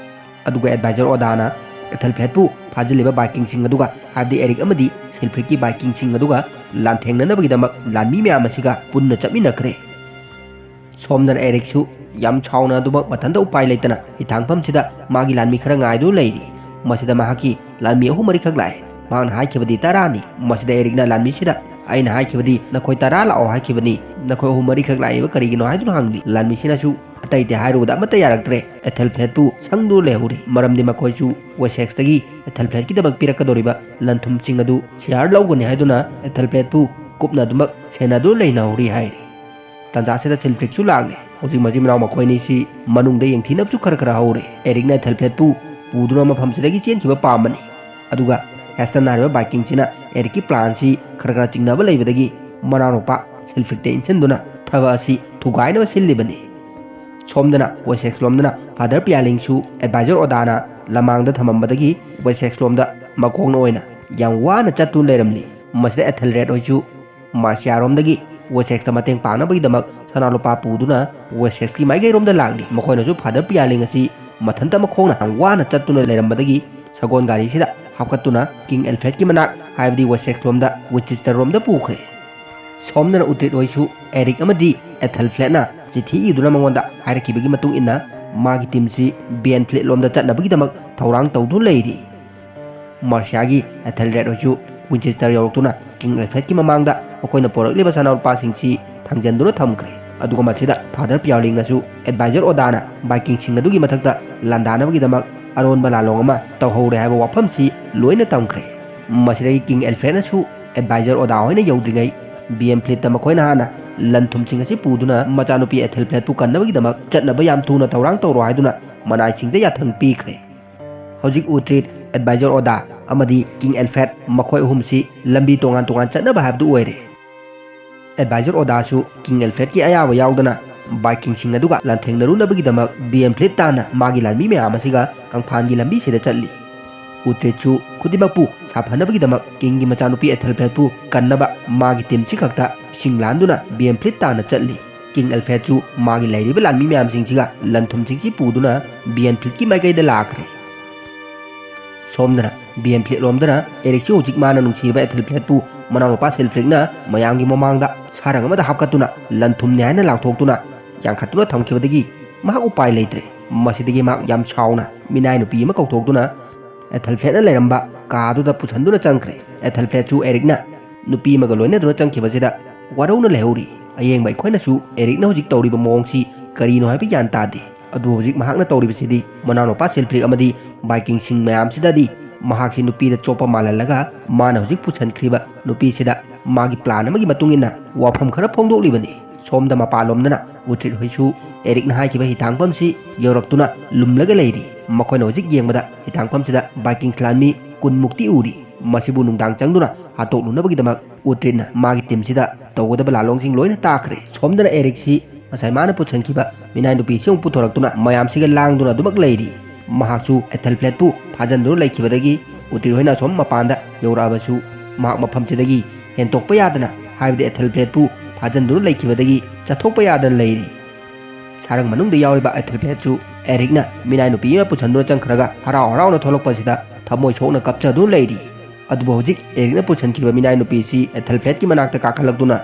ꯑꯗꯨꯒ ꯑꯦꯗꯚꯥꯏꯖꯔ ꯑꯣꯗꯥꯅ ꯑꯦꯊꯜꯐ꯭ꯂꯦꯠꯄꯨ ꯐꯥꯖꯤꯜꯂꯤꯕ ꯚꯥꯏꯀꯤꯡꯁꯤꯡ ꯑꯗꯨꯒ, ꯍꯥꯏꯕꯗꯤ ꯑꯦꯔꯤꯛ ꯑꯃꯗꯤ ꯁꯤꯜꯐ꯭ꯔꯤꯛꯀꯤ ꯚꯥꯏꯀꯤꯡꯁꯤꯡ ꯑꯗꯨꯒ ꯂꯥꯟꯊꯦꯡꯅꯅꯕꯒꯤꯗꯃꯛ ꯂꯥꯟꯃꯤ ꯃꯌꯥꯝ ꯑꯁꯤꯒ ꯄꯨꯟꯅ ꯆꯠꯃꯤꯟꯅꯈ꯭ꯔꯦ꯫ ꯁꯣꯝꯗꯅ ꯑꯦꯔꯤꯛꯁꯨ ꯌꯥꯝ ꯁꯥꯎꯅ ꯑꯗꯨꯃꯛ ꯃꯊꯟꯇ ꯎꯄꯥꯏ ꯂꯩꯇꯅ ꯍꯤꯊꯥꯡꯐꯝꯁꯤꯗ ꯃꯥꯒꯤ ꯂꯥꯟꯃꯤ ꯈꯔ ꯉꯥꯏꯗꯨꯅ ꯂꯩꯔꯤ꯫ ꯃꯁꯤꯗ ꯃꯍꯥꯛꯀꯤ ꯂꯥꯟꯃꯤ ꯑꯍꯨꯝ ꯃꯔꯤꯈꯛ ꯂꯥꯛꯑꯦ꯫ ꯃꯍꯥꯛꯅ ꯍꯥꯏꯈꯤꯕꯗꯤ ꯇꯔꯥꯅꯤ꯫ ꯃꯁꯤꯗ ꯑꯦꯔꯤꯛꯅ ꯂꯥꯟꯃꯤꯁꯤꯗ, "ꯑꯩꯅ ꯍꯥꯏꯈꯤꯕꯗꯤ ꯅꯈꯣꯏ ꯇꯔꯥ ꯂꯥꯛꯑꯣ ꯍꯥꯏꯈꯤꯕꯅꯤ, ꯅꯈꯣꯏ ꯑꯍꯨꯝ ꯃꯔꯤꯈꯛ ꯂꯥꯛꯏꯕ ꯀꯔꯤꯒꯤꯅꯣ?" ꯍꯥꯏꯗꯨꯅ ꯍꯪꯂꯤ꯫ ꯂꯥꯟꯃꯤꯁꯤꯅꯁꯨ ꯑꯇꯩ ꯑꯇꯩ ꯍꯥꯏꯔꯨꯕꯗ ꯑꯃꯠꯇ ꯌꯥꯔꯛꯇ꯭ꯔꯦ꯫ ꯑꯦꯊꯜꯐ꯭ꯂꯦꯠꯄꯨ ꯁꯪꯗꯨꯅ ꯂꯩꯍꯧꯔꯤ, ꯃꯔꯝꯗꯤ ꯃꯈꯣꯏꯁꯨ ꯋꯦꯁꯦꯛꯁꯇꯒꯤ ꯑꯦꯊꯜꯐ꯭ꯂꯦꯠꯀꯤꯗꯃꯛ ꯄꯤꯔꯛꯀꯗꯧꯔꯤꯕ ꯂꯟꯊꯨꯝꯁꯤꯡ ꯑꯗꯨ ꯁꯤꯌꯥꯔ ꯂꯧꯒꯅꯤ ꯍꯥꯏꯗꯨꯅ ꯑꯦꯊꯜꯐ꯭ꯂꯦꯠꯄꯨ ꯀꯨꯞꯅ ꯑꯗꯨꯃꯛ ꯁꯦꯟꯅꯗꯨꯅ ꯂꯩꯅꯍꯧꯔꯤ ꯍꯥꯏꯔꯤ꯫ ꯇꯥꯟꯖꯥꯁꯤꯗ ꯁꯤꯜꯐ꯭ꯔꯤꯛꯁꯨ ꯂꯥꯛꯂꯦ꯫ ꯍꯧꯖꯤꯛ ꯃꯆꯤꯟ ꯃꯅꯥꯎ ꯃꯈꯣꯏ ꯑꯅꯤꯁꯤ ꯃꯅꯨꯡꯗ ꯌꯦꯡꯊꯤꯅꯕꯁꯨ ꯈꯔ ꯈꯔ ꯍꯧꯔꯦ꯫ ꯑꯦꯔꯤꯛꯅ ꯑꯦꯊꯜꯐ꯭ꯂꯦꯠꯄꯨ ꯄꯨꯗꯨꯅ ꯃꯐꯝꯁꯤꯗꯒꯤ ꯆꯦꯟꯈꯤꯕ ꯄꯥꯝꯕꯅꯤ꯫ ꯑꯗꯨꯒ ꯍꯦꯁꯇꯟ ꯍꯥꯏꯔꯤꯕ ꯚꯥꯏꯀꯤꯡꯁꯤꯅ ꯑꯦꯔꯤꯛꯀꯤ ꯄ꯭ꯂꯥꯟꯁꯤ ꯈꯔ ꯈꯔ ꯆꯤꯡꯅꯕ ꯂꯩꯕꯗꯒꯤ ꯃꯅꯥꯎꯅꯨꯄꯥ ꯁꯤꯜꯐ꯭ꯔꯤꯛꯇ ꯏꯟꯁꯤꯟꯗꯨꯅ ꯊꯕꯛ ꯑꯁꯤ ꯊꯨꯒꯥꯏꯅꯕ ꯁꯤꯜꯂꯤꯕꯅꯤ꯫ ꯁꯣꯝꯗꯅ ꯋꯦꯁꯦꯛꯁ ꯂꯣꯝꯗꯅ ꯐꯥꯗꯔ ꯄꯤꯌꯥꯂꯤꯡꯁꯨ ꯑꯦꯗꯚꯥꯏꯖꯔ ꯑꯣꯗꯥꯅ ꯂꯃꯥꯡꯗ ꯊꯝꯃꯝꯕꯗꯒꯤ ꯋꯦꯁꯦꯛꯁ ꯂꯣꯝꯗ ꯃꯀꯣꯛꯅ ꯑꯣꯏꯅ ꯌꯥꯝ ꯋꯥꯅ ꯆꯠꯇꯨꯅ ꯂꯩꯔꯝꯂꯤ꯫ ꯃꯁꯤꯗ ꯑꯦꯊꯦꯜꯔꯦꯗ ꯍꯣꯏꯁꯨ ꯃꯥꯔꯁꯤꯌꯥꯔꯣꯝꯗꯒꯤ ꯋꯦꯁꯦꯛꯁꯇ ꯃꯇꯦꯡ ꯄꯥꯡꯅꯕꯒꯤꯗꯃꯛ ꯁꯅꯥ ꯂꯨꯄꯥ ꯄꯨꯗꯨꯅ ꯋꯦꯁꯦꯛꯁꯀꯤ ꯃꯥꯏꯀꯩꯔꯣꯝꯗ ꯂꯥꯛꯂꯤ꯫ ꯃꯈꯣꯏꯅꯁꯨ ꯐꯥꯗꯔ ꯄꯤꯌꯥꯂꯤꯡ ꯑꯁꯤ ꯃꯊꯟꯇ ꯃꯈꯣꯡꯅ ꯌꯥꯝ ꯋꯥꯅ ꯆꯠꯇꯨꯅ ꯂꯩꯔꯝꯕꯗꯒꯤ ꯁꯒꯣꯜ ꯒꯥꯔꯤꯁꯤꯗ ꯍꯥꯞꯀꯠꯇꯨꯅ ꯀꯤꯡ ꯑꯦꯜꯐ꯭ꯔꯦꯗꯀꯤ ꯃꯅꯥꯛ, ꯍꯥꯏꯕꯗꯤ ꯋꯦꯁꯦꯛꯁ ꯂꯣꯝꯗ, ꯋꯤꯟꯆꯦꯁꯇꯔ ꯔꯣꯝꯗ ꯄꯨꯈ꯭ꯔꯦ꯫ ꯁꯣꯝꯗꯅ ꯎꯇ꯭ꯔꯤꯠ ꯍꯣꯏꯁꯨ ꯑꯦꯔꯤꯛ ꯑꯃꯗꯤ ꯑꯦꯊꯦꯜꯐ꯭ꯂꯦꯠꯅ ꯆꯤꯊꯤ ꯏꯗꯨꯅ ꯃꯉꯣꯟꯗ ꯍꯥꯏꯔꯛꯈꯤꯕꯒꯤ ꯃꯇꯨꯡ ꯏꯟꯅ ꯃꯥꯒꯤ ꯇꯤꯝꯁꯤ ꯕꯤꯌꯟꯐ꯭ꯂꯤꯠ ꯂꯣꯝꯗ ꯆꯠꯅꯕꯒꯤꯗꯃꯛ ꯊꯧꯔꯥꯡ ꯇꯧꯗꯨꯅ ꯂꯩꯔꯤ꯫ ꯃꯥꯔꯁꯤꯌꯥꯒꯤ ꯑꯦꯊꯦꯜꯔꯦꯗ ꯍꯣꯏꯁꯨ ꯋꯤꯟꯆꯦꯁꯇꯔ ꯌꯧꯔꯛꯇꯨꯅ ꯀꯤꯡ ꯑꯦꯜꯐ꯭ꯔꯦꯗꯀꯤ ꯃꯃꯥꯡꯗ ꯃꯈꯣꯏꯅ ꯄꯨꯔꯛꯂꯤꯕ ꯁꯅꯥ ꯂꯨꯄꯥꯁꯤꯡꯁꯤ ꯊꯥꯡꯖꯟꯗꯨꯅ ꯊꯝꯈ꯭ꯔꯦ꯫ ꯑꯗꯨꯒ ꯃꯁꯤꯗ ꯐꯥꯗꯔ ꯄꯤꯌꯥꯔꯂꯤꯡꯅꯁꯨ ꯑꯦꯗꯚꯥꯏꯖꯔ ꯑꯣꯗꯥꯅ ꯚꯥꯏꯀꯤꯡꯁꯤꯡ ꯑꯗꯨꯒꯤ ꯃꯊꯛꯇ ꯂꯥꯟꯗꯥꯅꯕꯒꯤꯗꯃꯛ ꯑꯔꯣꯟꯕ ꯂꯥꯂꯣꯡ ꯑꯃ ꯇꯧꯍꯧꯔꯦ ꯍꯥꯏꯕ ꯋꯥꯐꯝꯁꯤ ꯂꯣꯏꯅ ꯇꯝꯈ꯭ꯔꯦ꯫ ꯃꯁꯤꯗꯒꯤ ꯀꯤꯡ ꯑꯦꯜꯐ꯭ꯔꯦꯗꯅꯁꯨ ꯑꯦꯗꯚꯥꯏꯖꯔ ꯑꯣꯗꯥ ꯍꯣꯏꯅ ꯌꯧꯗ꯭ꯔꯤꯉꯩ ꯕꯤꯌꯟꯐ꯭ꯂꯤꯠꯇ ꯃꯈꯣꯏꯅ ꯍꯥꯟꯅ ꯂꯟ ꯊꯨꯝꯁꯤꯡ ꯑꯁꯤ ꯄꯨꯗꯨꯅ ꯃꯆꯥꯅꯨꯄꯤ ꯑꯦꯊꯦꯜꯐ꯭ꯂꯦꯠꯄꯨ ꯀꯟꯅꯕꯒꯤꯗꯃꯛ ꯆꯠꯅꯕ ꯌꯥꯝ ꯊꯨꯅ ꯊꯧꯔꯥꯡ ꯇꯧꯔꯣ ꯍꯥꯏꯗꯨꯅ ꯃꯅꯥꯏꯁꯤꯡꯗ ꯌꯥꯊꯪ ꯄꯤꯈ꯭ꯔꯦ꯫ ꯍꯧꯖꯤꯛ ꯎꯇ꯭ꯔꯤꯠ, ꯑꯦꯗꯚꯥꯏꯖꯔ ꯑꯣꯗꯥ ꯑꯃꯗꯤ ꯀꯤꯡ ꯑꯦꯜꯐ꯭ꯔꯦꯗ ꯃꯈꯣꯏ ꯑꯍꯨꯝꯁꯤ ꯂꯝꯕꯤ ꯇꯣꯉꯥꯟ ꯇꯣꯉꯥꯟ ꯆꯠꯅꯕ ꯍꯥꯏꯕꯗꯨ ꯑꯣꯏꯔꯦ꯫ ꯑꯦꯗꯚꯥꯏꯖꯔ ꯑꯣꯗꯥꯁꯨ ꯀꯤꯡ ꯑꯦꯜꯐ꯭ꯔꯦꯗꯀꯤ ꯑꯌꯥꯕ ꯌꯥꯎꯗꯅ ꯚꯥꯏꯀꯤꯡꯁꯤꯡ ꯑꯗꯨꯒ ꯂꯥꯟꯊꯦꯡꯅꯔꯨꯅꯕꯒꯤꯗꯃꯛ ꯕꯤꯌꯟꯐ꯭ꯂꯤꯠ ꯇꯥꯟꯅ ꯃꯥꯒꯤ ꯂꯥꯟꯃꯤ ꯃꯌꯥꯝ ꯑꯁꯤꯒ ꯀꯪꯐꯥꯟꯒꯤ ꯂꯝꯕꯤꯁꯤꯗ ꯆꯠꯂꯤ꯫ ꯎꯇ꯭ꯔꯤꯠꯁꯨ ꯈꯨꯗꯤꯡꯃꯛꯄꯨ ꯁꯥꯐꯅꯕꯒꯤꯗꯃꯛ ꯀꯤꯡꯒꯤ ꯃꯆꯥꯅꯨꯄꯤ ꯑꯦꯊꯦꯜꯐ꯭ꯂꯦꯠꯄꯨ ꯀꯟꯅꯕ ꯃꯥꯒꯤ ꯇꯤꯝꯁꯤ ꯈꯛꯇ ꯁꯤꯡ ꯂꯥꯟꯗꯨꯅ ꯕꯤꯌꯟꯐ꯭ꯂꯤꯠ ꯇꯥꯟꯅ ꯆꯠꯂꯤ꯫ ꯀꯤꯡ ꯑꯦꯜꯐ꯭ꯔꯦꯗꯁꯨ ꯃꯥꯒꯤ ꯂꯩꯔꯤꯕ ꯂꯥꯟꯃꯤ ꯃꯌꯥꯝꯁꯤꯡꯁꯤꯒ ꯂꯟ ꯊꯨꯝꯁꯤꯡꯁꯤ ꯄꯨꯗꯨꯅ ꯕꯤꯌꯟꯐ꯭ꯂꯤꯠꯀꯤ ꯃꯥꯏꯀꯩꯗ ꯂꯥꯛꯈ꯭ꯔꯦ꯫ ꯁꯣꯝꯗꯅ ꯕꯤꯌꯟꯐ꯭ꯂꯤꯠ ꯂꯣꯝꯗꯅ ꯑꯦꯔꯤꯛꯁꯨ ꯍꯧꯖꯤꯛ ꯃꯥꯅ ꯅꯨꯡꯁꯤꯔꯤꯕ ꯑꯦꯊꯦꯜꯐ꯭ꯂꯦꯠꯄꯨ ꯃꯅꯥꯎꯅꯨꯄꯥ ꯁꯤꯜꯐ꯭ꯔꯤꯛꯅ ꯃꯌꯥꯝꯒꯤ ꯃꯃꯥꯡꯗ ꯁꯥꯔꯪ ꯑꯃꯗ ꯍꯥꯞꯀꯠꯇꯨꯅ ꯂꯟ ꯊꯨꯝꯅꯤ ꯍꯥꯏꯅ ꯂꯥꯎꯊꯣꯛꯇꯨꯅ ꯌꯥꯡꯈꯠꯇꯨꯅ ꯊꯝꯈꯤꯕꯗꯒꯤ ꯃꯍꯥꯛ ꯎꯄꯥꯏ ꯂꯩꯇ꯭ꯔꯦ꯫ ꯃꯁꯤꯗꯒꯤ ꯃꯍꯥꯛ ꯌꯥꯝ ꯁꯥꯎꯅ ꯃꯤꯅꯥꯏ ꯅꯨꯄꯤ ꯑꯃ ꯀꯧꯊꯣꯛꯇꯨꯅ ꯑꯦꯊꯦꯜꯐ꯭ꯂꯦꯠꯅ ꯂꯩꯔꯝꯕ ꯀꯥꯗꯨꯗ ꯄꯨꯁꯟꯗꯨꯅ ꯆꯪꯈ꯭ꯔꯦ꯫ ꯑꯦꯊꯦꯜꯐ꯭ꯂꯦꯠꯁꯨ ꯑꯦꯔꯤꯛꯅ ꯅꯨꯄꯤ ꯑꯃꯒ ꯂꯣꯏꯅꯗꯨꯅ ꯆꯪꯈꯤꯕꯁꯤꯗ ꯋꯥꯔꯧꯅ ꯂꯩꯍꯧꯔꯤ꯫ ꯑꯌꯦꯡꯕ ꯑꯩꯈꯣꯏꯅꯁꯨ ꯑꯦꯔꯤꯛꯅ ꯍꯧꯖꯤꯛ ꯇꯧꯔꯤꯕ ꯃꯑꯣꯡꯁꯤ ꯀꯔꯤꯅꯣ ꯍꯥꯏꯕ ꯒ꯭ꯌꯥꯟ ꯇꯥꯗꯦ꯫ ꯑꯗꯨ ꯍꯧꯖꯤꯛ ꯃꯍꯥꯛꯅ ꯇꯧꯔꯤꯕꯁꯤꯗꯤ ꯃꯅꯥꯎꯅꯨꯄꯥ ꯁꯤꯜꯐ꯭ꯔꯤꯛ ꯑꯃꯗꯤ ꯚꯥꯏꯀꯤꯡꯁꯤꯡ ꯃꯌꯥꯝꯁꯤꯗꯗꯤ ꯃꯍꯥꯛꯁꯤ ꯅꯨꯄꯤꯗ ꯆꯣꯞꯄ ꯃꯥꯜꯍꯜꯂꯒ ꯃꯥꯅ ꯍꯧꯖꯤꯛ ꯄꯨꯁꯟꯈ꯭ꯔꯤꯕ ꯅꯨꯄꯤꯁꯤꯗ ꯃꯥꯒꯤ ꯄ꯭ꯂꯥꯟ ꯑꯃꯒꯤ ꯃꯇꯨꯡ ꯏꯟꯅ ꯋꯥꯐꯝ ꯈꯔ ꯐꯣꯡꯗꯣꯛꯂꯤꯕꯅꯤ꯫ ꯁꯣꯝꯗ ꯃꯄꯥꯟꯂꯣꯝꯗꯅ ꯎꯇ꯭ꯔꯤꯠ ꯍꯣꯏꯁꯨ ꯑꯦꯔꯤꯛꯅ ꯍꯥꯏꯈꯤꯕ ꯍꯤꯊꯥꯡꯐꯝꯁꯤ ꯌꯧꯔꯛꯇꯨꯅ ꯂꯨꯝꯂꯒ ꯂꯩꯔꯤ꯫ ꯃꯈꯣꯏꯅ ꯍꯧꯖꯤꯛ ꯌꯦꯡꯕꯗ ꯍꯤꯊꯥꯡꯐꯝꯁꯤꯗ ꯚꯥꯏꯀꯤꯡꯁ ꯂꯥꯟꯃꯤ ꯀꯨꯟꯃꯨꯛꯇꯤ ꯎꯔꯤ꯫ ꯃꯁꯤꯕꯨ ꯅꯨꯡꯗꯥꯡ ꯆꯪꯗꯨꯅ ꯍꯥꯠꯇꯣꯛꯂꯨꯅꯕꯒꯤꯗꯃꯛ ꯎꯇ꯭ꯔꯤꯠꯅ ꯃꯥꯒꯤ ꯇꯤꯝꯁꯤꯗ ꯇꯧꯒꯗꯕ ꯂꯥꯂꯣꯡꯁꯤꯡ ꯂꯣꯏꯅ ꯇꯥꯈ꯭ꯔꯦ꯫ ꯁꯣꯝꯗꯅ ꯑꯦꯔꯤꯛꯁꯤ ꯉꯁꯥꯏ ꯃꯥꯅ ꯄꯨꯁꯟꯈꯤꯕ ꯃꯤꯅꯥꯏ ꯅꯨꯄꯤꯁꯤ ꯑꯃꯨꯛ ꯄꯨꯊꯣꯔꯛꯇꯨꯅ ꯃꯌꯥꯝꯁꯤꯒ ꯂꯥꯡꯗꯨꯅ ꯑꯗꯨꯃꯛ ꯂꯩꯔꯤ꯫ ꯃꯍꯥꯛꯁꯨ ꯑꯦꯊꯦꯜꯐ꯭ꯂꯦꯠꯄꯨ ꯐꯥꯖꯤꯟꯗꯨꯅ ꯂꯩꯈꯤꯕꯗꯒꯤ ꯎꯇ꯭ꯔꯤꯠ ꯍꯣꯏꯅ ꯑꯁꯣꯝ ꯃꯄꯥꯟꯗ ꯌꯧꯔꯛꯑꯕꯁꯨ ꯃꯍꯥꯛ ꯃꯐꯝꯁꯤꯗꯒꯤ ꯍꯦꯟꯇꯣꯛꯄ ꯌꯥꯗꯅ, ꯍꯥꯏꯕꯗꯤ ꯑꯦꯊꯦꯜꯐ꯭ꯂꯦꯠꯄꯨ ꯐꯥꯖꯤꯟꯗꯨꯅ ꯂꯩꯈꯤꯕꯗꯒꯤ ꯆꯠꯊꯣꯛꯄ ꯌꯥꯗꯅ ꯂꯩꯔꯤ꯫ ꯁꯥꯔꯪ ꯃꯅꯨꯡꯗ ꯌꯥꯎꯔꯤꯕ ꯑꯦꯊꯦꯜꯐ꯭ꯂꯦꯠꯁꯨ ꯑꯦꯔꯤꯛꯅ ꯃꯤꯅꯥꯏ ꯅꯨꯄꯤ ꯑꯃ ꯄꯨꯁꯟꯗꯨꯅ ꯆꯪꯈ꯭ꯔꯒ ꯍꯔꯥꯎ ꯍꯔꯥꯎꯅ ꯊꯣꯛꯂꯛꯄꯁꯤꯗ ꯊꯃꯣꯏ ꯁꯣꯛꯅ ꯀꯞꯆꯗꯨꯅ ꯂꯩꯔꯤ꯫ ꯑꯗꯨꯕꯨ ꯍꯧꯖꯤꯛ ꯑꯦꯔꯤꯛꯅ ꯄꯨꯁꯤꯟꯈꯤꯕ ꯃꯤꯅꯥꯏ ꯅꯨꯄꯤꯁꯤ ꯑꯦꯊꯦꯜꯐ꯭ꯂꯦꯠꯀꯤ ꯃꯅꯥꯛꯇ ꯀꯥꯈꯠꯂꯛꯇꯨꯅ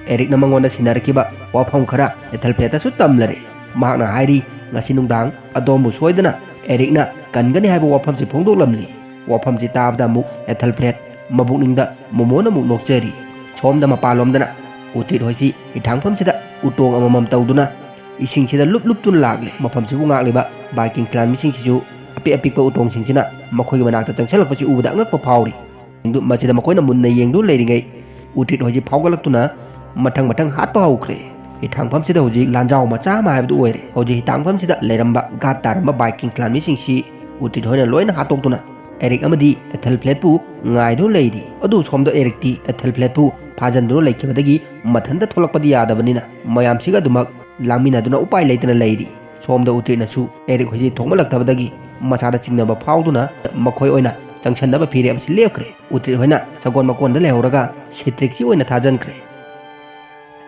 ꯑꯦꯔꯤꯛꯅ ꯃꯉꯣꯟꯗ ꯁꯤꯟꯅꯔꯛꯈꯤꯕ ꯋꯥꯐꯝ ꯈꯔ ꯑꯦꯊꯦꯜꯐ꯭ꯂꯦꯠꯇꯁꯨ ꯇꯝꯂꯔꯦ꯫ ꯃꯍꯥꯛꯅ ꯍꯥꯏꯔꯤ, "ꯉꯁꯤ ꯅꯨꯡꯗꯥꯡ ꯑꯗꯣꯝꯕꯨ ꯁꯣꯏꯗꯅ ꯑꯦꯔꯤꯛꯅ ꯀꯟꯒꯅꯤ ꯍꯥꯏꯕ ꯋꯥꯐꯝꯁꯤ ꯐꯣꯡꯗꯣꯛꯂꯝꯂꯤ꯫" ꯋꯥꯐꯝꯁꯤ ꯇꯥꯕꯗ ꯑꯃꯨꯛ ꯑꯦꯊꯦꯜꯐ꯭ꯂꯦꯠ ꯃꯕꯨꯛꯅꯤꯡꯗ ꯃꯣꯃꯣꯟ ꯑꯃꯨꯛ ꯅꯣꯛꯆꯔꯤ꯫ ꯁꯣꯝꯗ ꯃꯄꯥꯟꯂꯣꯝꯗꯅ ꯎꯇ꯭ꯔꯤꯠ ꯍꯣꯏꯁꯤ ꯍꯤꯊꯥꯡꯐꯝꯁꯤꯗ ꯎꯇꯣꯡ ꯑꯃꯃꯝ ꯇꯧꯗꯨꯅ ꯏꯁꯤꯡꯁꯤꯗ ꯂꯨꯞ ꯂꯨꯞꯇꯨꯅ ꯂꯥꯛꯂꯦ꯫ ꯃꯐꯝꯁꯤꯕꯨ ꯉꯥꯛꯂꯤꯕ ꯚꯥꯏꯀꯤꯡ ꯂꯥꯟꯃꯤꯁꯤꯡꯁꯤꯁꯨ ꯑꯄꯤꯛ ꯑꯄꯤꯛꯄ ꯎꯇꯣꯡꯁꯤꯡꯁꯤꯅ ꯃꯈꯣꯏꯒꯤ ꯃꯅꯥꯛꯇ ꯆꯪꯁꯤꯜꯂꯛꯄꯁꯤ ꯎꯕꯗ ꯑꯉꯛꯄ ꯐꯥꯎꯔꯤ꯫ ꯃꯁꯤꯗ ꯃꯈꯣꯏꯅ ꯃꯨꯟꯅ ꯌꯦꯡꯗꯨꯅ ꯂꯩꯔꯤꯉꯩ ꯎꯇ꯭ꯔꯤꯠ ꯍꯣꯏꯁꯤ ꯐꯥꯎꯒꯠꯂꯛꯇꯨꯅ ꯃꯊꯪ ꯃꯊꯪ ꯍꯥꯠꯄ ꯍꯧꯈ꯭ꯔꯦ꯫ ꯍꯤꯊꯥꯡꯐꯝꯁꯤꯗ ꯍꯧꯖꯤꯛ ꯂꯥꯟꯖꯥꯎ ꯃꯆꯥ ꯑꯃ ꯍꯥꯏꯕꯗꯨ ꯑꯣꯏꯔꯦ꯫ ꯍꯧꯖꯤꯛ ꯍꯤꯊꯥꯡꯐꯝꯁꯤꯗ ꯂꯩꯔꯝꯕ ꯒꯥꯠ ꯇꯥꯔꯝꯕ ꯚꯥꯏꯀꯤꯡ ꯂꯥꯟꯃꯤꯁꯤꯡꯁꯤ ꯎꯇ꯭ꯔꯤꯠ ꯍꯣꯏꯅ ꯂꯣꯏꯅ ꯍꯥꯠꯇꯣꯛꯇꯨꯅ ꯑꯦꯔꯤꯛ ꯑꯃꯗꯤ ꯑꯦꯊꯦꯜꯐ꯭ꯂꯦꯠꯄꯨ ꯉꯥꯏꯗꯨꯅ ꯂꯩꯔꯤ꯫ ꯑꯗꯨ ꯁꯣꯝꯗ ꯑꯦꯔꯤꯛꯇꯤ ꯑꯦꯊꯦꯜꯐ꯭ꯂꯦꯠꯄꯨ ꯐꯥꯖꯟꯗꯨꯅ ꯂꯩꯈꯤꯕꯗꯒꯤ ꯃꯊꯟꯇ ꯊꯣꯛꯂꯛꯄꯗꯤ ꯌꯥꯗꯕꯅꯤꯅ ꯃꯌꯥꯝꯁꯤꯒ ꯑꯗꯨꯃꯛ ꯂꯥꯡꯃꯤꯟꯅꯗꯨꯅ ꯎꯄꯥꯏ ꯂꯩꯇꯅ ꯂꯩꯔꯤ꯫ ꯁꯣꯝꯗ ꯎꯇ꯭ꯔꯤꯠꯅꯁꯨ ꯑꯦꯔꯤꯛ ꯍꯣꯏꯁꯤ ꯊꯣꯛꯃꯜꯂꯛꯇꯕꯗꯒꯤ ꯃꯁꯥꯗ ꯆꯤꯡꯅꯕ ꯐꯥꯎꯗꯨꯅ ꯃꯈꯣꯏ ꯑꯣꯏꯅ ꯆꯪꯁꯟꯅꯕ ꯐꯤꯔꯦꯞ ꯑꯁꯤ ꯂꯦꯞꯈ꯭ꯔꯦ꯫ ꯎꯇ꯭ꯔꯤꯠ ꯍꯣꯏꯅ ꯁꯒꯣꯜ ꯃꯀꯣꯟꯗ ꯂꯩꯍꯧꯔꯒ ꯁꯤꯇ꯭ꯔꯤꯛꯁꯤ ꯑꯣꯏꯅ ꯊꯥꯖꯟꯈ꯭ꯔꯦ꯫